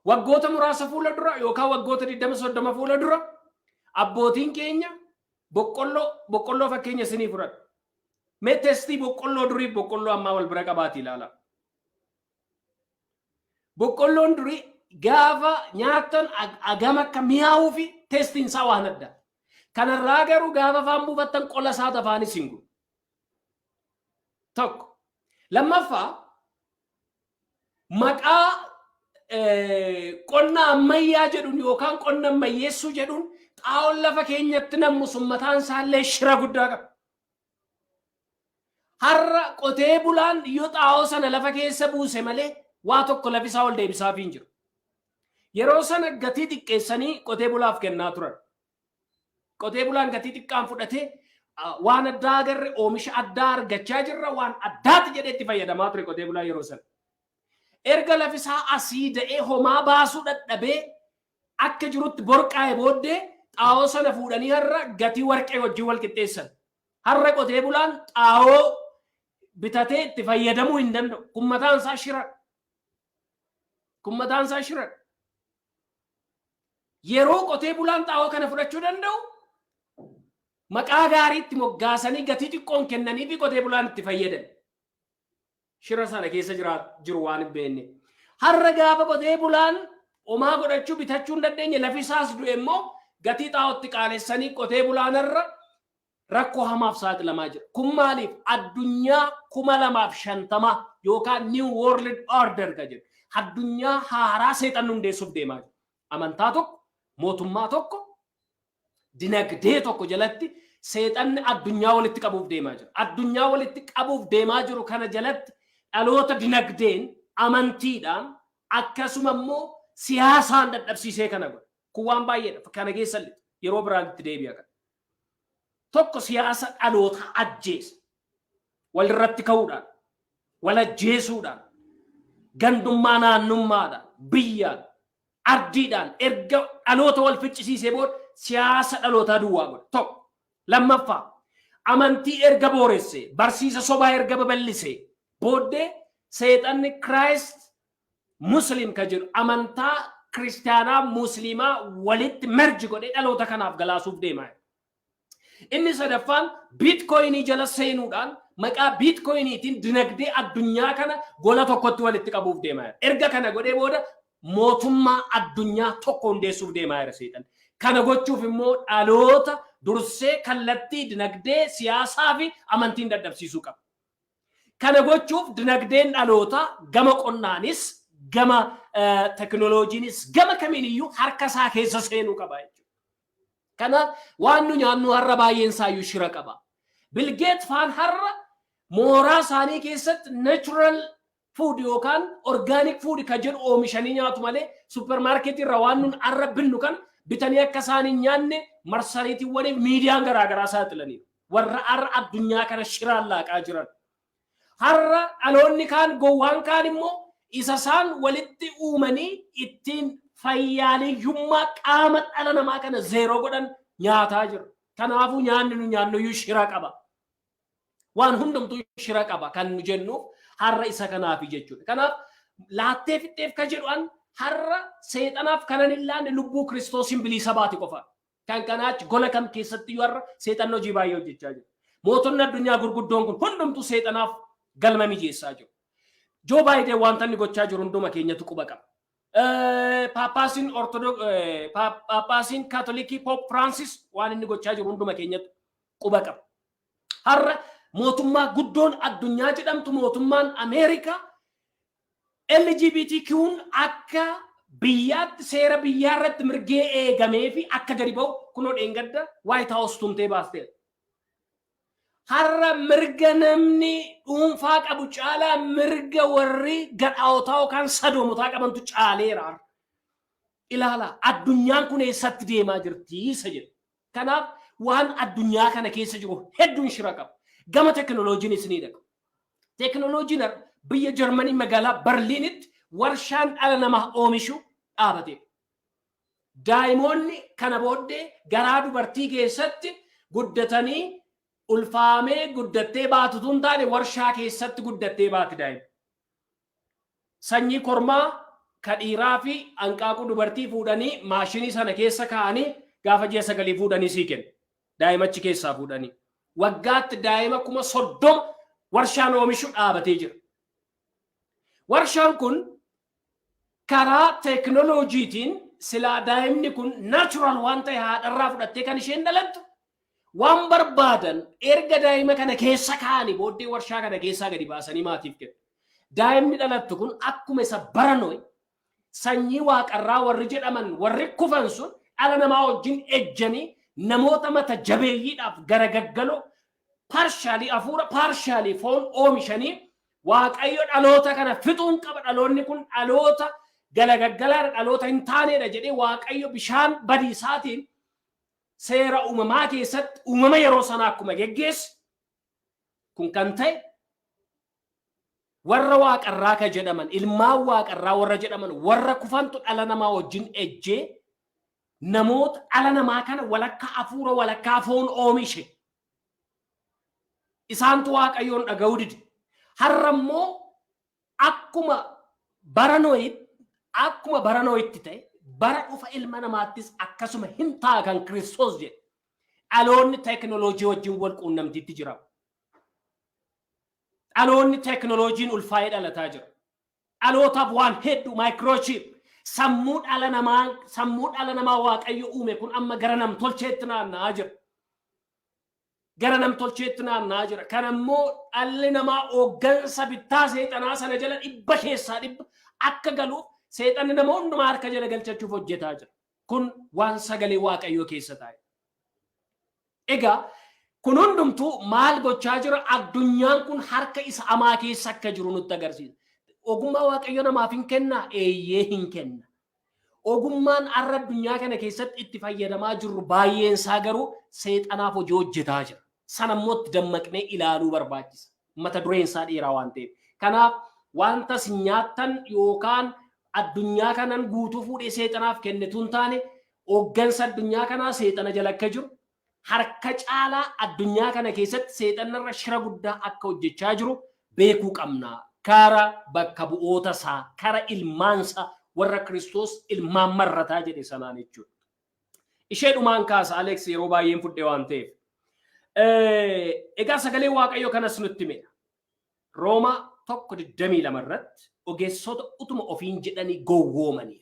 Waggoota muraasa fuula dura yookaan waggoota 20, 30 fuula dura abbootiin keenya boqqolloo fakkeenya isinii fudhadha. Mee taste boqqolloo durii, boqqolloo ammaa wal bira qabaatii ilaala. Boqqolloon durii gaafa nyaatan agam akka mi'aawuu fi tasteiin isaa waan adda. Kanarraa garuu gaafa afaan buufattan qola isaa afaan isin gubu. Tokko. Lammaffaa, maqaa qonna ammayyaa jedhuun yookaan qonna ammayyeessuu jedhuun xaa'oon lafa keenyatti nammu sun mataan isaallee shira guddaa qaba. Har'a qotee bulaan yoo xaa'oo sana lafa keessa buuse malee waa tokko lafi isaa ol deebisaaf hin jiru. Yeroo sana gatii xiqqeessanii qotee bulaaf kennaa turan. Qotee bulaan gatii xiqqaan fudhatee waan addaa agarre, oomisha addaa argachaa jirra, waan addaati jedhee itti fayyadamaa ture qotee bulaan yeroo sana. Erga lafisaa asii da'ee homaa baasuu dadhabee akka jirutti borqaa'e booddee xaa'oo sana fuudhanii har'a gatii warqee wajjin wal qixxeessan. Har'a qotee bulaan xaa'oo bitatee itti fayyadamuu hin danda'u. Kun mataan isaa shira. Kun mataan isaa shira. Yeroo qotee bulaan xaa'oo kana fudhachuu danda'u maqaa gaariitti moggaasanii gatii xiqqoon kennanii fi qotee bulaan itti fayyadan. Shira sana keessa jiru waan hin beekne. Har'a gaafa qotee bulaan homaa godhachuu, bitachuu hin dandeenye, lafi isaas du'e immoo gatii xaa'ootti qaalessanii qotee bulaan irra rakkoo hamaaf saaxilamaa jira. Kun maaliif? Addunyaa 2050 yookaan New World Order ka jedhu. Addunyaa haaraa seexan hundeessuuf deemaa jira. Amantaa tokko, mootummaa tokko, dinagdee tokko jalatti seexanni addunyaa walitti qabuuf deemaa jira. Addunyaa walitti qabuuf deemaa jiru kana jalatti dhaloota dinagdeen, amantiidhaan, akkasuma immoo siyaasaan dadhabsiisee kana godha. Kun waan baay'eedha. Kana keessa yeroo biraan itti deebi'a kana. Tokko, siyaasa dhaloota ajjeesa. Walirratti ka'uudhaan, wal ajjeesuudhaan, gandummaa naannummaadhaan, biyyaan, ardiidhaan erga dhaloota wal ficcisiisee booda siyaasa dhalootaa duwwaa godha. Tokko. Lammaffaa, amantii erga booresse, barsiisa sobaa erga babal'ise booddee seexanni Christ Muslim ka jedhu amantaa kiristaanaa musliimaa walitti merge godhee dhaloota kanaaf galaasuuf deemaa. Inni sadaffaan, bitcoin jala seenuudhaan maqaa bitcoiniitiin dinagdee addunyaa kana gola tokkotti walitti qabuuf deemaa jira. Erga kana godhee booda mootummaa addunyaa tokko hundeessuuf deemaa jira seexan. Kana gochuuf immoo dhaloota dursee kallattii dinagdee, siyaasaa fi amantiin dadhabsiisuu qaba. Kana gochuuf dinagdeen dhaloota gama qonnaanis, gama teknooloojiinis, gama kamiin iyyuu harka isaa keessa seenuu qaba jechuudha. Kanaaf waan nu nyaannu har'a baay'een isaayyuu shira qaba. Bill Gates faan har'a mooraa isaanii keessatti natural food yookaan organic food kan jedhu oomishanii nyaatu malee supermarket irra waan nun har'a binnu kan bitanii akka isaan hin nyaanne marsariitiiwwaniif miidiyaan garaagaraa saaxilaniiru. Warra har'a addunyaa kana shiraan laaqaa jiran. Har'a dhaloonni kaan gowwaan kaan immoo isa isaan walitti uumanii ittiin fayyaaliyyummaa qaama dhala namaa kana zero godhan nyaataa jiru. Kanaafuu nyaanni nu nyaannu iyyuu shira qaba. Waan hundumtuu shira qaba kan nu jennuuf har'a isa kanaafi jechuudha. Kanaaf Laattee fixxeef ka jedhu an har'a seexanaaf kanan hin laanne lubbuu Kiristoosiin bilisa baate qofa. Kan kanaachi gola kam keessatti iyyuu har'a seexanni hojii baay'ee hojjechaa jira. Mootonni addunyaa gurguddoon kun hundumtuu seexanaaf galma mijeessaa jiru. Joo Baayiden wanta inni gochaa jiru hunduma keenyatu quba qaba. Paappaasiin Paappaasiin Kaatolikii Pope Francis waan inni gochaa jiru hunduma keenyatu quba qaba. Har'a mootummaa guddoon addunyaa jedhamtu, mootummaan Ameerikaa, LGBTQ'n akka biyyaatti seera biyyaa irratti mirgee eegamee fi akka gadi ba'u kunoo dheengadda White House tumtee baasteera. Har'a mirga namni dhuunfaa qabu caalaa mirga warri gadhaawotaa yookaan sadoomotaa qabantu caaleera. Ilaala, addunyaan kun eessatti deemaa jirti isa jedhu. Kanaaf waan addunyaa kana keessa jiru hedduun shira qaba. Gama teknooloojiin isinii dhaqa. Teknooloojiin biyya Jarmanii magaalaa Berliinitti warshaan dhala namaa oomishu dhaabate. Daa'imoonni kana booddee garaa dubartii keessatti guddatanii ulfaamee guddattee baatu tun taane, warshaa keessatti guddattee baati daa'ima. Sanyii kormaa ka dhiiraa fi hanqaaquu dubartii fuudhanii maashinii sana keessa kaa'anii gaafa ji'a 9 fuudhanii sii kennu. Daa'imachi keessaa fuudhanii. Waggaatti daa'ima 30,000 warshaan oomishu dhaabatee jira. Warshaan kun karaa teekinooloojiitiin silaa daa'imni kun natural waan ta'e haadharraa fudhattee kan isheen dhalattu, waan barbaadan erga daa'ima kana keessa kaa'anii booddee warshaa kana keessaa gadi baasanii maatiif kennu. Daa'imni dhalattu kun akkuma isa bara Nohi sanyii waaqarraa warri jedhaman warri kufan sun dhala namaa wajjin ejjanii namoota mata jabeeyyiidhaaf garagaggaloo, partially hafuura, partially foon oomishanii, Waaqayyo dhaloota kana fixuun qaba, dhaloonni kun dhaloota galagaggalaadha, dhaloota hin taaneedha jedhee Waaqayyo bishaan badiisaatiin seera uumamaa keessatti uumama yeroo sanaa akkuma geggeesse, kun kan ta'e warra waaqarraa ka jedhaman, ilmaan waaqarraa warra jedhaman, warra kufantu dhala namaa wajjin ejjee namoota dhala namaa kana walakkaa hafuura, walakkaa foon oomishe. Isaantu Waaqayyoon dhaga'uu dide. Har'a immoo akkuma bara Nohitti ta'e, bara dhufa ilma namaattis akkasuma hin ta'a kan Kiristoos jedhe. Dhaloonni teekinooloojii wajjin wal quunnamtiitti jira. Dhaloonni teekinooloojiin ulfaa'ee dhalataa jira. Dhalootaaf waan hedduu microchip, sammuu dhala namaa Waaqayyo uume kun amma gara nam tolcheetti naanna'aa jira. Gara nam tolcheetti naanna'aa jira. Kana immoo dhalli namaa hooggansa bittaa seexanaa sana jala 100% akka galuuf seexanni nama hundumaa harka jala galchachuuf hojjetaa jira. Kun waan sagalee Waaqayyoo keessa taa'e. Egaa kun hundumtuu maal gochaa jira? Addunyaan kun harka isa hamaa keessa akka jiru nutti agarsiisa. Ogummaa Waaqayyo namaaf hin kennaa? Eeyyee, hin kenna. Ogummaan har'a addunyaa kana keessatti itti fayyadamaa jirru baay'een isaa garuu seexanaaf hojii hojjetaa jira. Sana immoo itti dammaqnee ilaaluu barbaachisa. Mata dureen isaa dheeraa waan ta'eef. Kanaaf wanta isin nyaattan yookaan addunyaa kanan guutuu fuudhee seexanaaf kennitu hin taane, hooggansa addunyaa kanaa seexana jala akka jiru, harka caalaa addunyaa kana keessatti seexanarra shira guddaa akka hojjechaa jiru beekuu qabna. Kara bakka bu'oota isaa, kara ilmaansaa warra Kiristoos ilmaan marrataa jedhe sanaan jechuudha. Ishee dhumaan kaasa, Alex, yeroo baay'een fudhe waan ta'eef. Egaa sagalee Waaqayyoo kanas nutti himedha. Roomaa 1:22 irratti ogeessota utuma ofiin jedhanii gowwoomanii.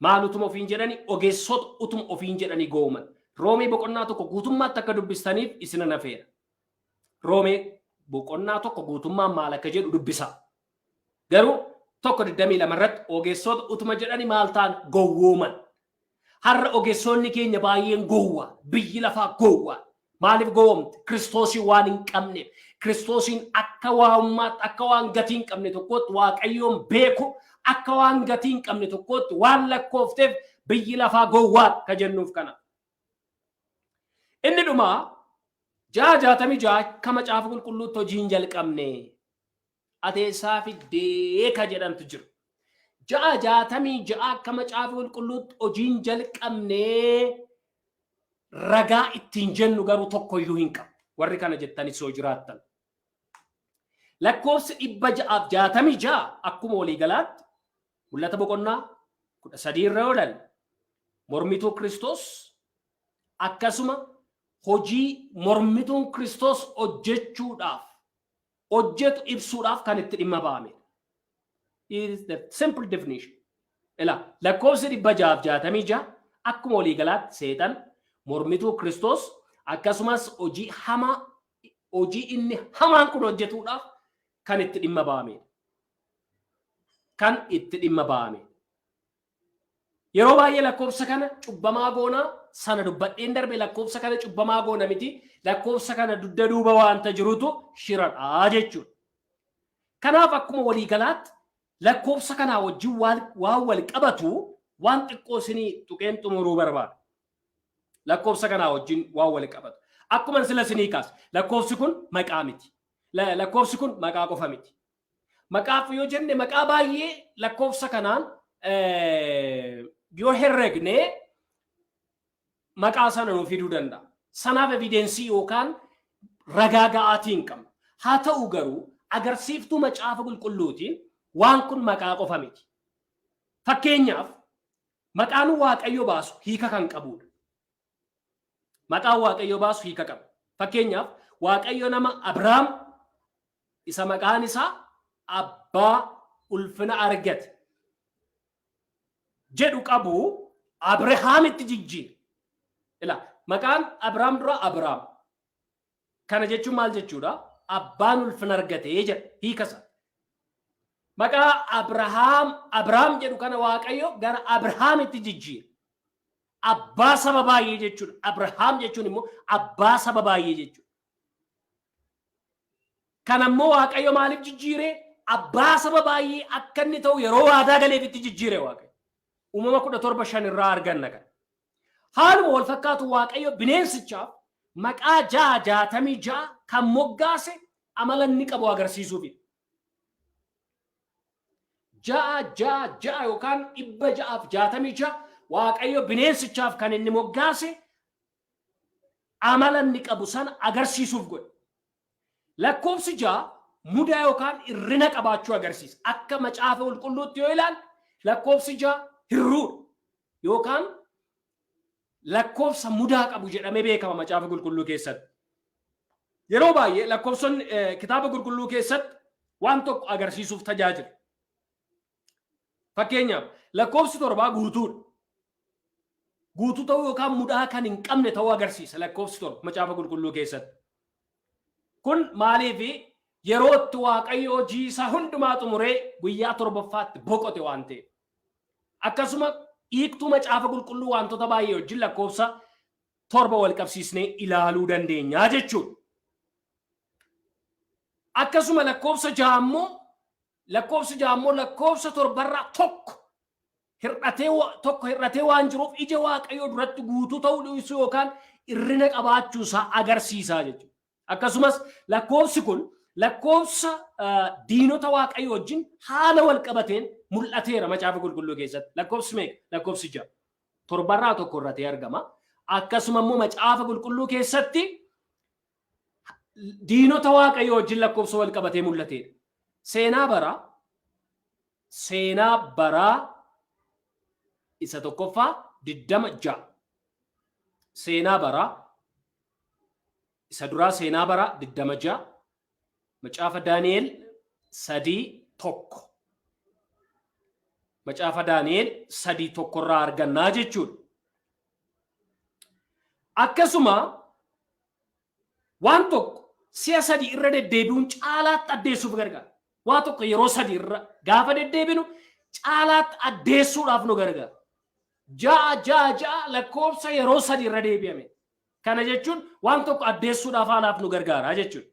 Maal utuma ofiin jedhanii? Ogeessota utuma ofiin jedhanii gowwooman. Roomee boqonnaa 1 guutummaatti akka dubbistaniif isin nafeera. Roomee boqonnaa 1 guutummaan maal akka jedhu dubbisa. Garuu 1:22 irratti ogeessota utuma jedhanii maal ta'an? Gowwooman. Har'a ogeessonni keenya baay'een gowwaa. Biyyi lafaa gowwaa. Maaliif gowwoomte? Kiristoosiin waan hin qabneef. Kiristoosiin akka waa'ummaatti, akka waan gatii hin qabne tokkootti, Waaqayyoon beeku akka waan gatii hin qabne tokkootti waan lakkoofteef biyyi lafaa gowwaa ka jennuuf kana. Inni dhumaa 666 akka Macaafa Qulqulluutti hojii hin jalqabne. Ateessaa fiddee ka jedhantu jiru. 666 akka Macaafa Qulqulluutti hojii hin jalqabne ragaa ittiin jennu garuu tokkoyyuu hin qabu. Warri kana jettanis yoo jiraattan. Lakkoofsi 666 akkuma waliigalaatti Mul'ata boqonnaa 13 irra yoo ilaalle, mormituu Kiristoos, akkasuma hojii mormituun Kiristoos hojjechuudhaaf hojjetu ibsuudhaaf kan itti dhimma ba'amedha. It is the simple definition. Ila, lakkoofsi 666 akkuma waliigalaatti seexan, mormituu Kiristoos, akkasumas hojii hamaa, hojii inni hamaan kun hojjetuudhaaf kan itti dhimma ba'amedha. Kan itti dhimma ba'amedha. Yeroo baay'ee lakkoofsa kana cubbamaa goonaa. Sana dubbadheen darbe. Lakkoofsa kana cubbamaa goona miti, lakkoofsa kana dugda duuba waanta jirutu shiradhaa jechuudha. Kanaaf akkuma waliigalaatti lakkoofsa kanaa wajjin waan wal qabatu waan xiqqoo isinii tuqeen xumuruu barbaada. Lakkoofsa kanaa wajjin waan wal qabatu. Akkuma sila isinii kaase, lakkoofsi kun maqaa miti. Lakkoofsi kun maqaa qofa miti. Maqaaf yoo jenne, maqaa baay'ee lakkoofsa kanaan yoo herregne maqaa sana nuu fiduu danda'a. Sanaaf evidence yookaan ragaa ga'aatii hin qabnu. Haa ta'u garuu, agarsiiftuu Macaafa Qulqulluutiin waan kun maqaa qofa miti. Fakkeenyaaf, maqaan Waaqayyo baasu hiika kan qabudha. Maqaan Waaqayyo baasu hiika qaba. Fakkeenyaaf, Waaqayyo nama Abrahaam isa maqaan isaa abbaa ulfina argate jedhu qabu Abrahaamitti jijjiire. Ila, maqaan Abrahaam dura Abrahaam. Kana jechuun maal jechuudha? Abbaan ulfina argate jedha hiikasa. Maqaa Abrahaam Abrahaam jedhu kana Waaqayyo gara Abrahaamitti jijjiire. Abbaa saba baay'ee jechuudha. Abrahaam jechuun immoo abbaa saba baay'ee jechuudha. Kana immoo Waaqayyo maaliif jijjiire? Abbaa saba baay'ee akka inni ta'u yeroo waadaa galeefitti jijjiire Waaqayyo. Uumama 17:5 irraa arganna kana. Haaluma wal fakkaatu, Waaqayyo bineensichaaf maqaa 666 kan moggaase amala inni qabu agarsiisuufi. 666 yookaan 666 Waaqayyo bineensichaaf kan inni moggaase amala inni qabu sana agarsiisuuf godhe. Lakkoofsi 6 mudaa yookaan hirrina qabaachuu agarsiisa. Akka Macaafa Qulqulluutti yoo ilaalle, lakkoofsi 6 hirruudha yookaan lakkoofsa mudaa qabu jedhamee beekama Macaafa Qulqulluu keessatti. Yeroo baay'ee lakkoofsonni Kitaaba Qulqulluu keessatti waan tokko agarsiisuuf tajaajila. Fakkeenyaaf, lakkoofsi 7 guutuudha. Guutuu ta'uu yookaan mudaa kan hin qabne ta'uu agarsiisa lakkoofsi 7 Macaafa Qulqulluu keessatti. Kun maaliif? Yeroo itti Waaqayyo hojii isaa hundumaa xumuree guyyaa torbaffaatti boqote waan ta'eef. Akkasuma hiiktuu Macaafa Qulqulluu wantoota baay'ee wajjin lakkoofsa 7 wal qabsiisnee ilaaluu dandeenya jechuudha. Akkasuma lakkoofsi 6 immoo lakkoofsa 7rraa tokko hir'atee waan jiruuf, ija Waaqayyoo duratti guutuu ta'uu dhiisuu yookaan hirrina qabaachuu isaa agarsiisaa jechuudha. Akkasumas lakkoofsi kun lakkoofsa diinota Waaqayyoo wajjin haala wal qabateen mul'ateera Macaafa Qulqulluu keessatti. Lakkoofsi meeqa? Lakkoofsi 6. 7rraa tokko hir'atee argama. Akkasuma immoo Macaafa Qulqulluu keessatti diinota Waaqayyoo wajjin lakkoofsa wal qabatee mul'ateedha. Seenaa Baraa isa tokkoffaa 20:6. Seenaa Baraa isa duraa, Seenaa Baraa 20:6, Macaafa Daani'el 3:1. Macaafa Daani'el 3:1rraa argannaa jechuudha. Akkasuma waan tokko si'a sadii irra deddeebi'uun caalaatti addeessuuf gargaara. Waa tokko yeroo sadii irra gaafa deddeebinu caalaatti addeessuudhaaf nu gargaara. 666 lakkoofsa yeroo sadii irra deebi'ame. Kana jechuun waan tokko addeessuudhaaf haalaaf nu gargaara jechuudha.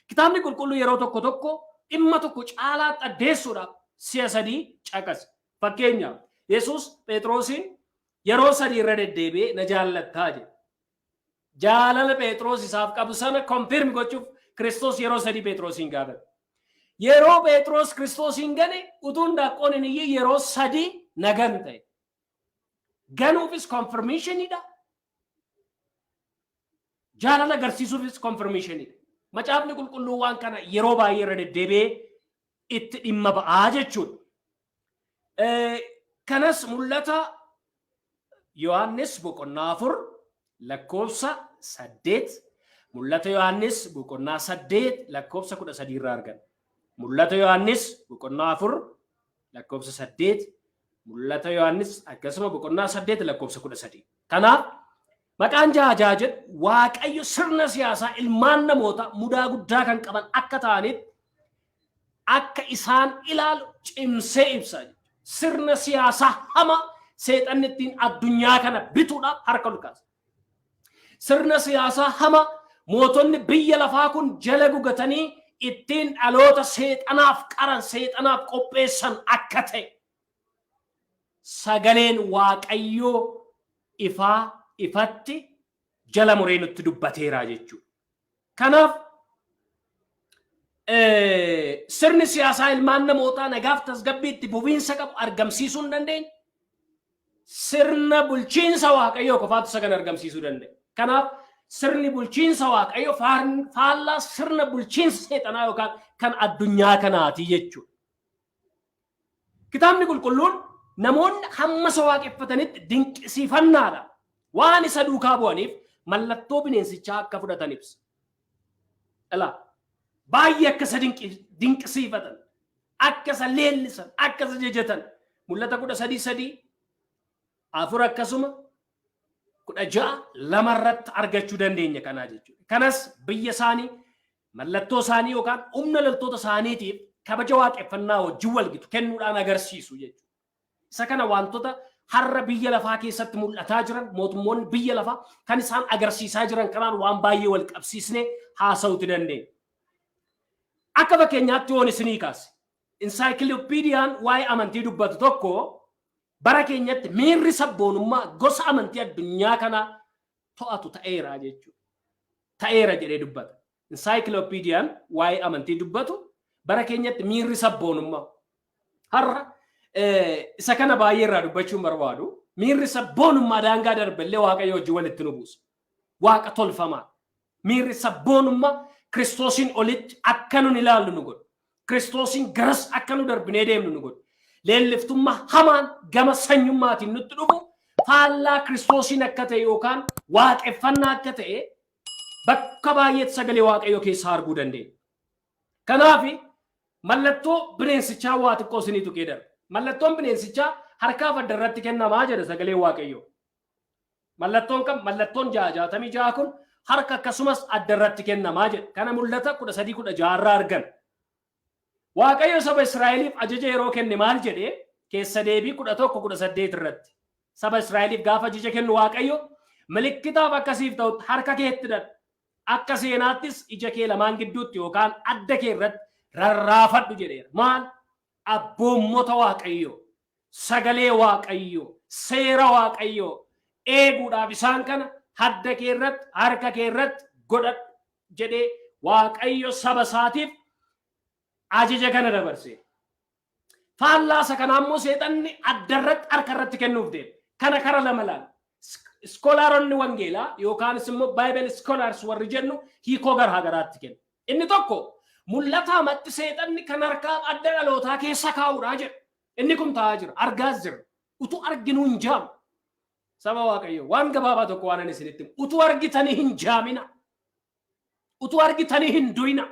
Kitaabni Qulqulluu yeroo tokko tokko dhimma tokko caalaatti addeessuudhaaf si'a sadii caqasa. Fakkeenyaaf, Yesuus Phexrosiin yeroo sadii irra deddeebi'ee "Na jaallattaa?" jedhe. Jaalala Phexros isaaf qabu sana confirm gochuuf Kiristoos yeroo sadii Phexrosiin gaafate. Yeroo Phexros Kiristoosiin gane, utuu hindaanqoon hin iyyin yeroo sadii na gante. Ganuufis confirmationiidha. Jaalala agarsiisuufis confirmationiidha. Macaafni Qulqulluu waan kana yeroo baay'ee irra deddeebi'ee itti dhimma ba'aa jechuudha. Kanas Mul'ata Yohaannis boqonnaa 4 lakkoofsa 8, Mul'ata Yohaannis boqonnaa 8 lakkoofsa 13 irraa arganna. Mul'ata Yohaannis boqonnaa 4 lakkoofsa 8, Mul'ata Yohaannis akkasuma boqonnaa 8 lakkoofsa 13. Kanaaf maqaan jaha jaha jedhu Waaqayyo sirna siyaasaa ilmaan namoota mudaa guddaa kan qaban akka ta'anitti akka isaan ilaalu cimsee ibsa. Sirna siyaasaa hamaa seexanni ittiin addunyaa kana bituudhaaf harka ol kaasa. Sirna siyaasaa hamaa mootonni biyya lafaa kun jala gugatanii ittiin dhaloota seexanaaf qaran, seexanaaf qopheessan akka ta'e sagaleen Waaqayyoo ifaa ifatti jala muree nutti dubbateera jechuudha. Kanaaf sirni siyaasaa ilmaan namootaa nagaaf tasgabbii itti fufiinsa qabu argamsiisuu hin dandeenye. Sirna bulchiinsa Waaqayyoo qofaatu isa kana argamsiisuu danda'a. Kanaaf sirni bulchiinsa Waaqayyoo faallaa sirna bulchiinsa seexanaa yookaan kan addunyaa kanaati jechuudha. Kitaabni Qulqulluun namoonni hamma isa waaqeffatanitti dinqisiifannaadha waan isa duukaa bu'aniif mallattoo bineensichaa akka fudhatan ibsa. Dhala baay'ee akka isa dinqisiifatan, akka isa leellisan, akka isa jajatan Mul'ata 13:3, 4, akkasuma 16:2 irratti argachuu dandeenya kanaa jechuudha. Kanas biyya isaanii, mallattoo isaanii yookaan humna loltoota isaaniitiif kabaja waaqeffannaa wajjin walgitu kennuudhaan agarsiisu jechuudha. Isa kana wantoota har'a biyya lafaa keessatti mul'ataa jiran, mootummoonni biyya lafaa kan isaan agarsiisaa jiran kanaan waan baay'ee wal qabsiisnee haasa'uuti dandeenya. Akka fakkeenyaatti yoon isinii kaase, insaayikilopiidiyaan waa'ee amantii dubbatu tokko bara keenyatti miirri sabboonummaa gosa amantii addunyaa kana to'atu ta'eera jechuudha. Ta'eera jedhee dubbata. Insaayikilopiidiyaan waa'ee amantii dubbatu bara keenyatti miirri sabboonummaa har'a, isa kana baay'ee irraa dubbachuun barbaadu, miirri sabboonummaa daangaa darbellee Waaqayyo wajjin walitti nu buusa. Waaqa tolfamaa. Miirri sabboonummaa Kiristoosiin olitti akka nun ilaallu nu godhu. Kiristoosiin garas akka nu darbinee deemnu nu godhu. Leelliftummaa hamaan gama sanyummaatiin nutti dhufu faallaa Kiristoosiin akka ta'e yookaan waaqeffannaa akka ta'e bakka baay'eetti sagalee Waaqayyoo keessaa arguu dandeenya. Kanaaf mallattoo bineensichaa waa xiqqoo isinii tuqee darba. Mallattoon bineensichaa harkaaf adda irratti kennamaa jedha sagalee Waaqayyoo. Mallattoon kam? Mallattoon 66 kun harka akkasumas adda irratti kennamaa jedha. Kana Mul'ata 13:16 irraa argan. Waaqayyo saba Israa'eliif ajaja yeroo kenne maal jedhee? Keessa Deebii 11:18 irratti. Saba Israa'eliif gaafa ajaja kennu Waaqayyo, "Milikkitaaf akkasiif ta'utti harka keetti hidhadhu. Akka seenaattis ija kee lamaan gidduutti yookaan adda kee irratti rarraafadhu" jedheera. Maal? Abboommota Waaqayyoo, sagalee Waaqayyoo, seera Waaqayyoo eeguudhaaf isaan kana hadda kee irratti, harka kee irratti godhadhu jedhee Waaqayyo saba isaatiif ajaja kana dabarse. Faallaa isa kanaa immoo seexanni adda irratti, harka irratti kennuuf deema. Kana kara lama laala. Iskoolaaronni wangeelaa yookaanis immoo Bible scholars warri jennu hiikoo garaa garaatti kennu. Inni tokko mul'ataa matti seexanni kan harkaa adda dhalootaa keessa kaa'uudha jedha. Inni kun ta'aa jira. Argaas jira. Utuu arginuu hin jaamu. Saba Waaqayyo, waan gabaabaa tokko waan ani isinitti himu. Utuu argitanii hin jaamina. Utuu argitanii hin du'ina.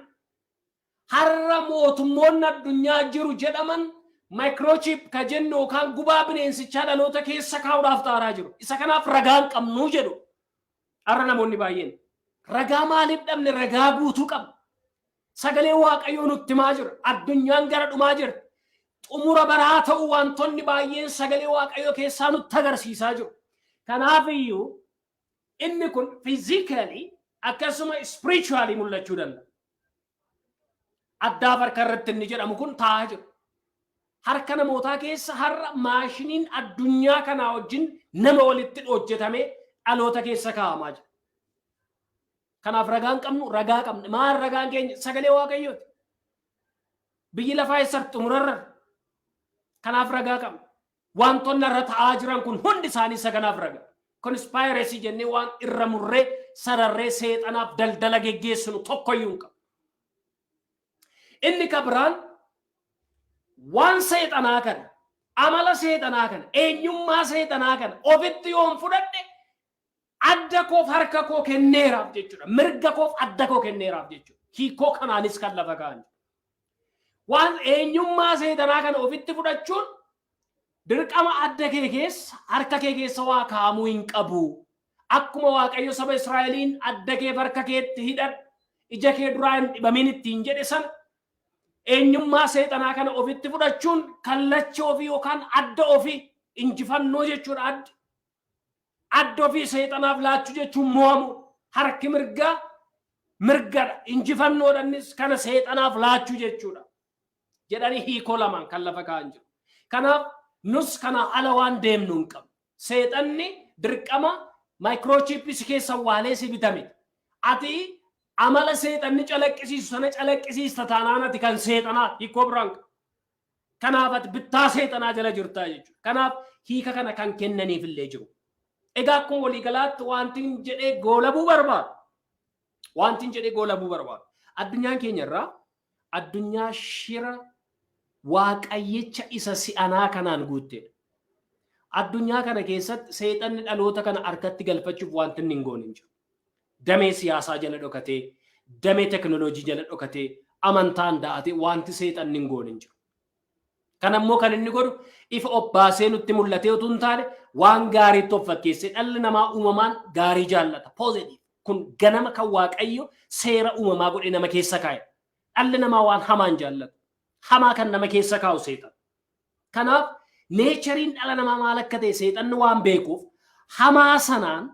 Har'a mootummoonni addunyaa jiru jedhaman microchip ka jennu yookaan gubaa bineensichaa dhaloota keessa kaa'uudhaaf xaaraa jiru. Isa kanaaf ragaan qabnuu jedhu. Har'a namoonni baay'een ragaa maaliif dhabne? Ragaa guutuu qabna. Sagalee Waaqayyoo nutti himaa jira. Addunyaan gara dhumaa jira. Xumura baraa ta'uu wantoonni baay'een sagalee Waaqayyoo keessaa nutti agarsiisaa jiru. Kanaaf iyyuu inni kun physically akkasuma spiritually mul'achuu danda'a. Addaaf harka irratti inni jedhamu kun taa'aa jiru. Harka namootaa keessa har'a maashiniin addunyaa kanaa wajjin nama walitti hojjetamee dhaloota keessa kaa'amaa jira. Kanaaf ragaan qabnu, ragaa qabna. Maal ragaan keenya? Sagalee Waaqayyooti. Biyyi lafaa eessatti xumurarra? Kanaaf ragaa qabna. Wantoonni irra ta'aa jiran kun hundi isaanii isa kanaaf ragaa. Conspiracy jennee waan irra murree sararree seexanaaf daldala geggeessinu tokkoyyuu hin qabu. Inni ka biraan waan seexanaa kana, amala seexanaa kana, eenyummaa seexanaa kana ofitti yoon fudhadhe adda koof harka koo kenneeraaf jechuudha. Mirga koof adda koo kenneeraaf jechuudha. Hiikoo kanaanis kan lafa kaa'an. Waan eenyummaa seexanaa kana ofitti fudhachuun dirqama adda kee keessa, harka kee keessa waa kaa'amuu hin qabu. Akkuma Waaqayyo saba Israa'eliin adda kee harka keetti hidhadhu, ija kee duraa hin dhibamin ittiin jedhe sana, eenyummaa seexanaa kana ofitti fudhachuun kallacha ofii yookaan adda ofii injifannoo jechuudha addi. Adda ofii seexanaaf laachuu jechuun mo'amu, harki mirgaa mirgadha, injifannoodha, innis kana seexanaaf laachuu jechuudha jedhanii hiikoo lamaan kan lafa kaa'an jiru. Kanaaf nus kana ala waan deemnu hin qabnu. Seexanni dirqama microchip si keessa waalee si bitame. Ati amala seexanni calaqqisiisu sana calaqqisiista taanaan ati kan seexanaa, hiikoo biraan qabu. Kanaaf ati bittaa seexanaa jala jirtaa jechuudha. Kanaaf hiika kana kan kennaniif illee jiru. Egaa akkuma waliigalaatti wanti jedhee goolabuu barbaadu. Wanti jedhee goolabuu barbaadu. Addunyaan keenya irraa addunyaa shira waaqayyicha isa si'anaa kanaan guutteedha. Addunyaa kana keessatti seexanni dhaloota kana harkatti galfachuuf wanti inni hin goone hin jiru. Damee siyaasaa jala dhokatee, damee teknooloojii jala dhokatee, amantaan da'atee wanti seexanni hin goone hin jiru. Kan ammoo kan inni godhu ifa obbaasee nutti mul'atee utuu hin taane waan gaariitti of fakkeessee. Dhalli namaa uumamaan gaarii jaallata. Positive. Kun ganama kan Waaqayyo seera uumamaa godhee nama keessa kaa'e. Dhalli namaa waan hamaan jaallatu. Hamaa kan nama keessa kaa'u seexan. Kanaaf natureiin dhala namaa maal akka ta'e seexanni waan beekuuf hamaa sanaan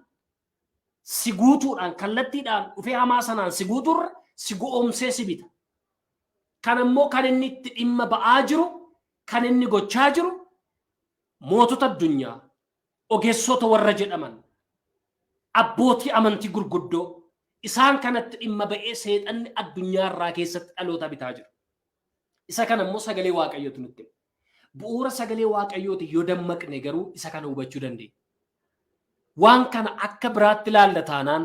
si guutuudhaan, kallattiidhaan dhufee hamaa sanaan si guutuurra si go'oomsee si bita. Kan ammoo kan inni itti dhimma ba'aa jiru, kan inni gochaa jiru, mootota addunyaa, ogeessota warra jedhaman, abbootii amantii gurguddoo, isaan kanatti dhimma ba'ee seexanni addunyaa irraa keessatti dhaloota bitaa jira. Isa kana immoo sagalee Waaqayyootu nutti hima. Bu'uura sagalee Waaqayyooti yoo dammaqne garuu isa kana hubachuu dandeenya. Waan kana akka biraatti ilaalla taanaan,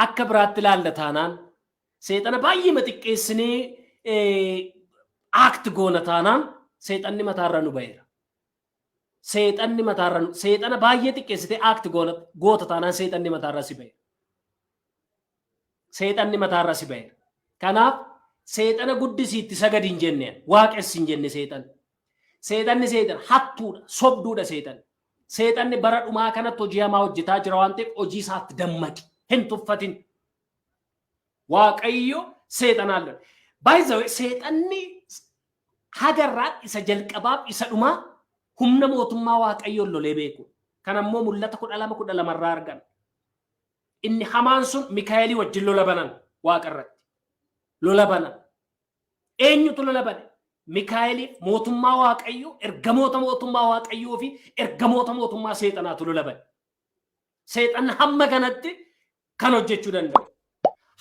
akka biraatti ilaalla taanaan, seexana baay'ee xiqqeessinee act goona taanaan seexanni mataarra nu ba'eera. Seexanni mataarra, seexana baay'ee xiqqeessitee act goota taanaan seexanni mataarra si ba'eera. Seexanni mataarra si ba'eera. Kanaaf seexana guddisiitti sagadi hin jenneen, waaqessi hin jenne seexan. Seexanni seexana hattuudha, sobduudha seexanni. Seexanni bara dhumaa kanatti hojii hamaa hojjetaa jira waan ta'eef hojii isaatti dammaqi, hin tuffatin. Waaqayyo seexanaan lola. By the way, seexanni hagarraa isa jalqabaaf isa dhumaa humna mootummaa Waaqayyoon lolee beeku. Kan ammoo Mul'ata 12:12rraa argan. Inni hamaan sun Mikaa'elii wajjin lola banan waaqa irratti. Lola banan. Eenyutu lola bane? Mikaa'eliif mootummaa Waaqayyoo, ergamoota mootummaa Waaqayyoo fi ergamoota mootummaa seexanaatu lola bane. Seexanni hamma kanatti kan hojjechuu danda'u.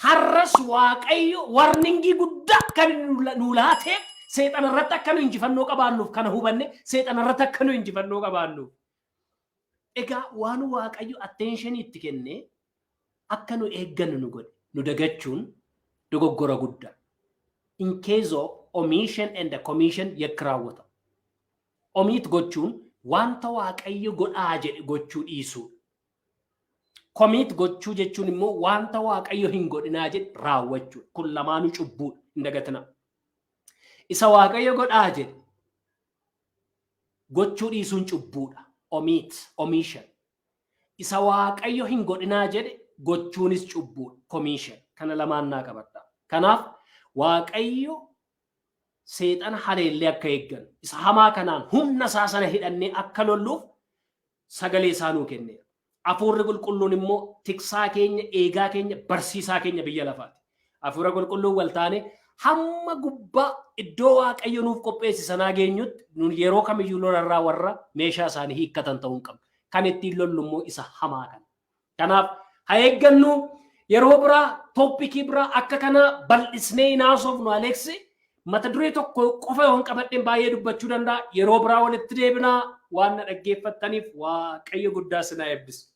Har'as Waaqayyo warningii guddaa kan nu laateef seexana irratti akka nu injifannoo qabaannuuf, kana hubanne seexana irratti akka nu injifannoo qabaannuuf. Egaa waan Waaqayyo attentionii itti kennee akka nu eeggannu nu godhe nu dagachuun dogoggora guddaa. In case of omission and the commission yakki raawwata. Omit gochuun wanta Waaqayyo godhaa jedhe gochuu dhiisuu. Commit gochuu jechuun immoo wanta Waaqayyo hin godhinaa jedhe raawwachuu. Kun lamaanuu cubbuudha. Hin dagatinaa. Isa Waaqayyo godhaa jedhe gochuu dhiisuun cubbuudha. Omit, omission. Isa Waaqayyo hin godhinaa jedhe gochuunis cubbuudha. Commission. Kana lamaan naa qabadha. Kanaaf Waaqayyo seexana haleellee akka eeggan, isa hamaa kanaan humna isaa sana hidhannee akka lolluuf sagalee isaa nuu kenneera. Hafuurri Qulqulluun immoo tiksaa keenya, eegaa keenya, barsiisaa keenya biyya lafaati. Hafuura Qulqulluun wal taane hamma gubbaa iddoo Waaqayyo nuuf qopheesse sanaa geenyutti nun yeroo kamiyyuu lolarraa warra meeshaa isaanii hiikkatan ta'uu hin qabnu. Kan ittiin lollu immoo isa hamaa kana. Kanaaf haa eeggannu. Yeroo biraa topicii biraa akka kana bal'isnee hin haasofnu. Aleeksi, mata duree tokko qofa yoon qabadheen baay'ee dubbachuu danda'a. Yeroo biraa walitti deebinaa. Waan na dhaggeeffattaniif Waaqayyo guddaa sinaa eebbisu.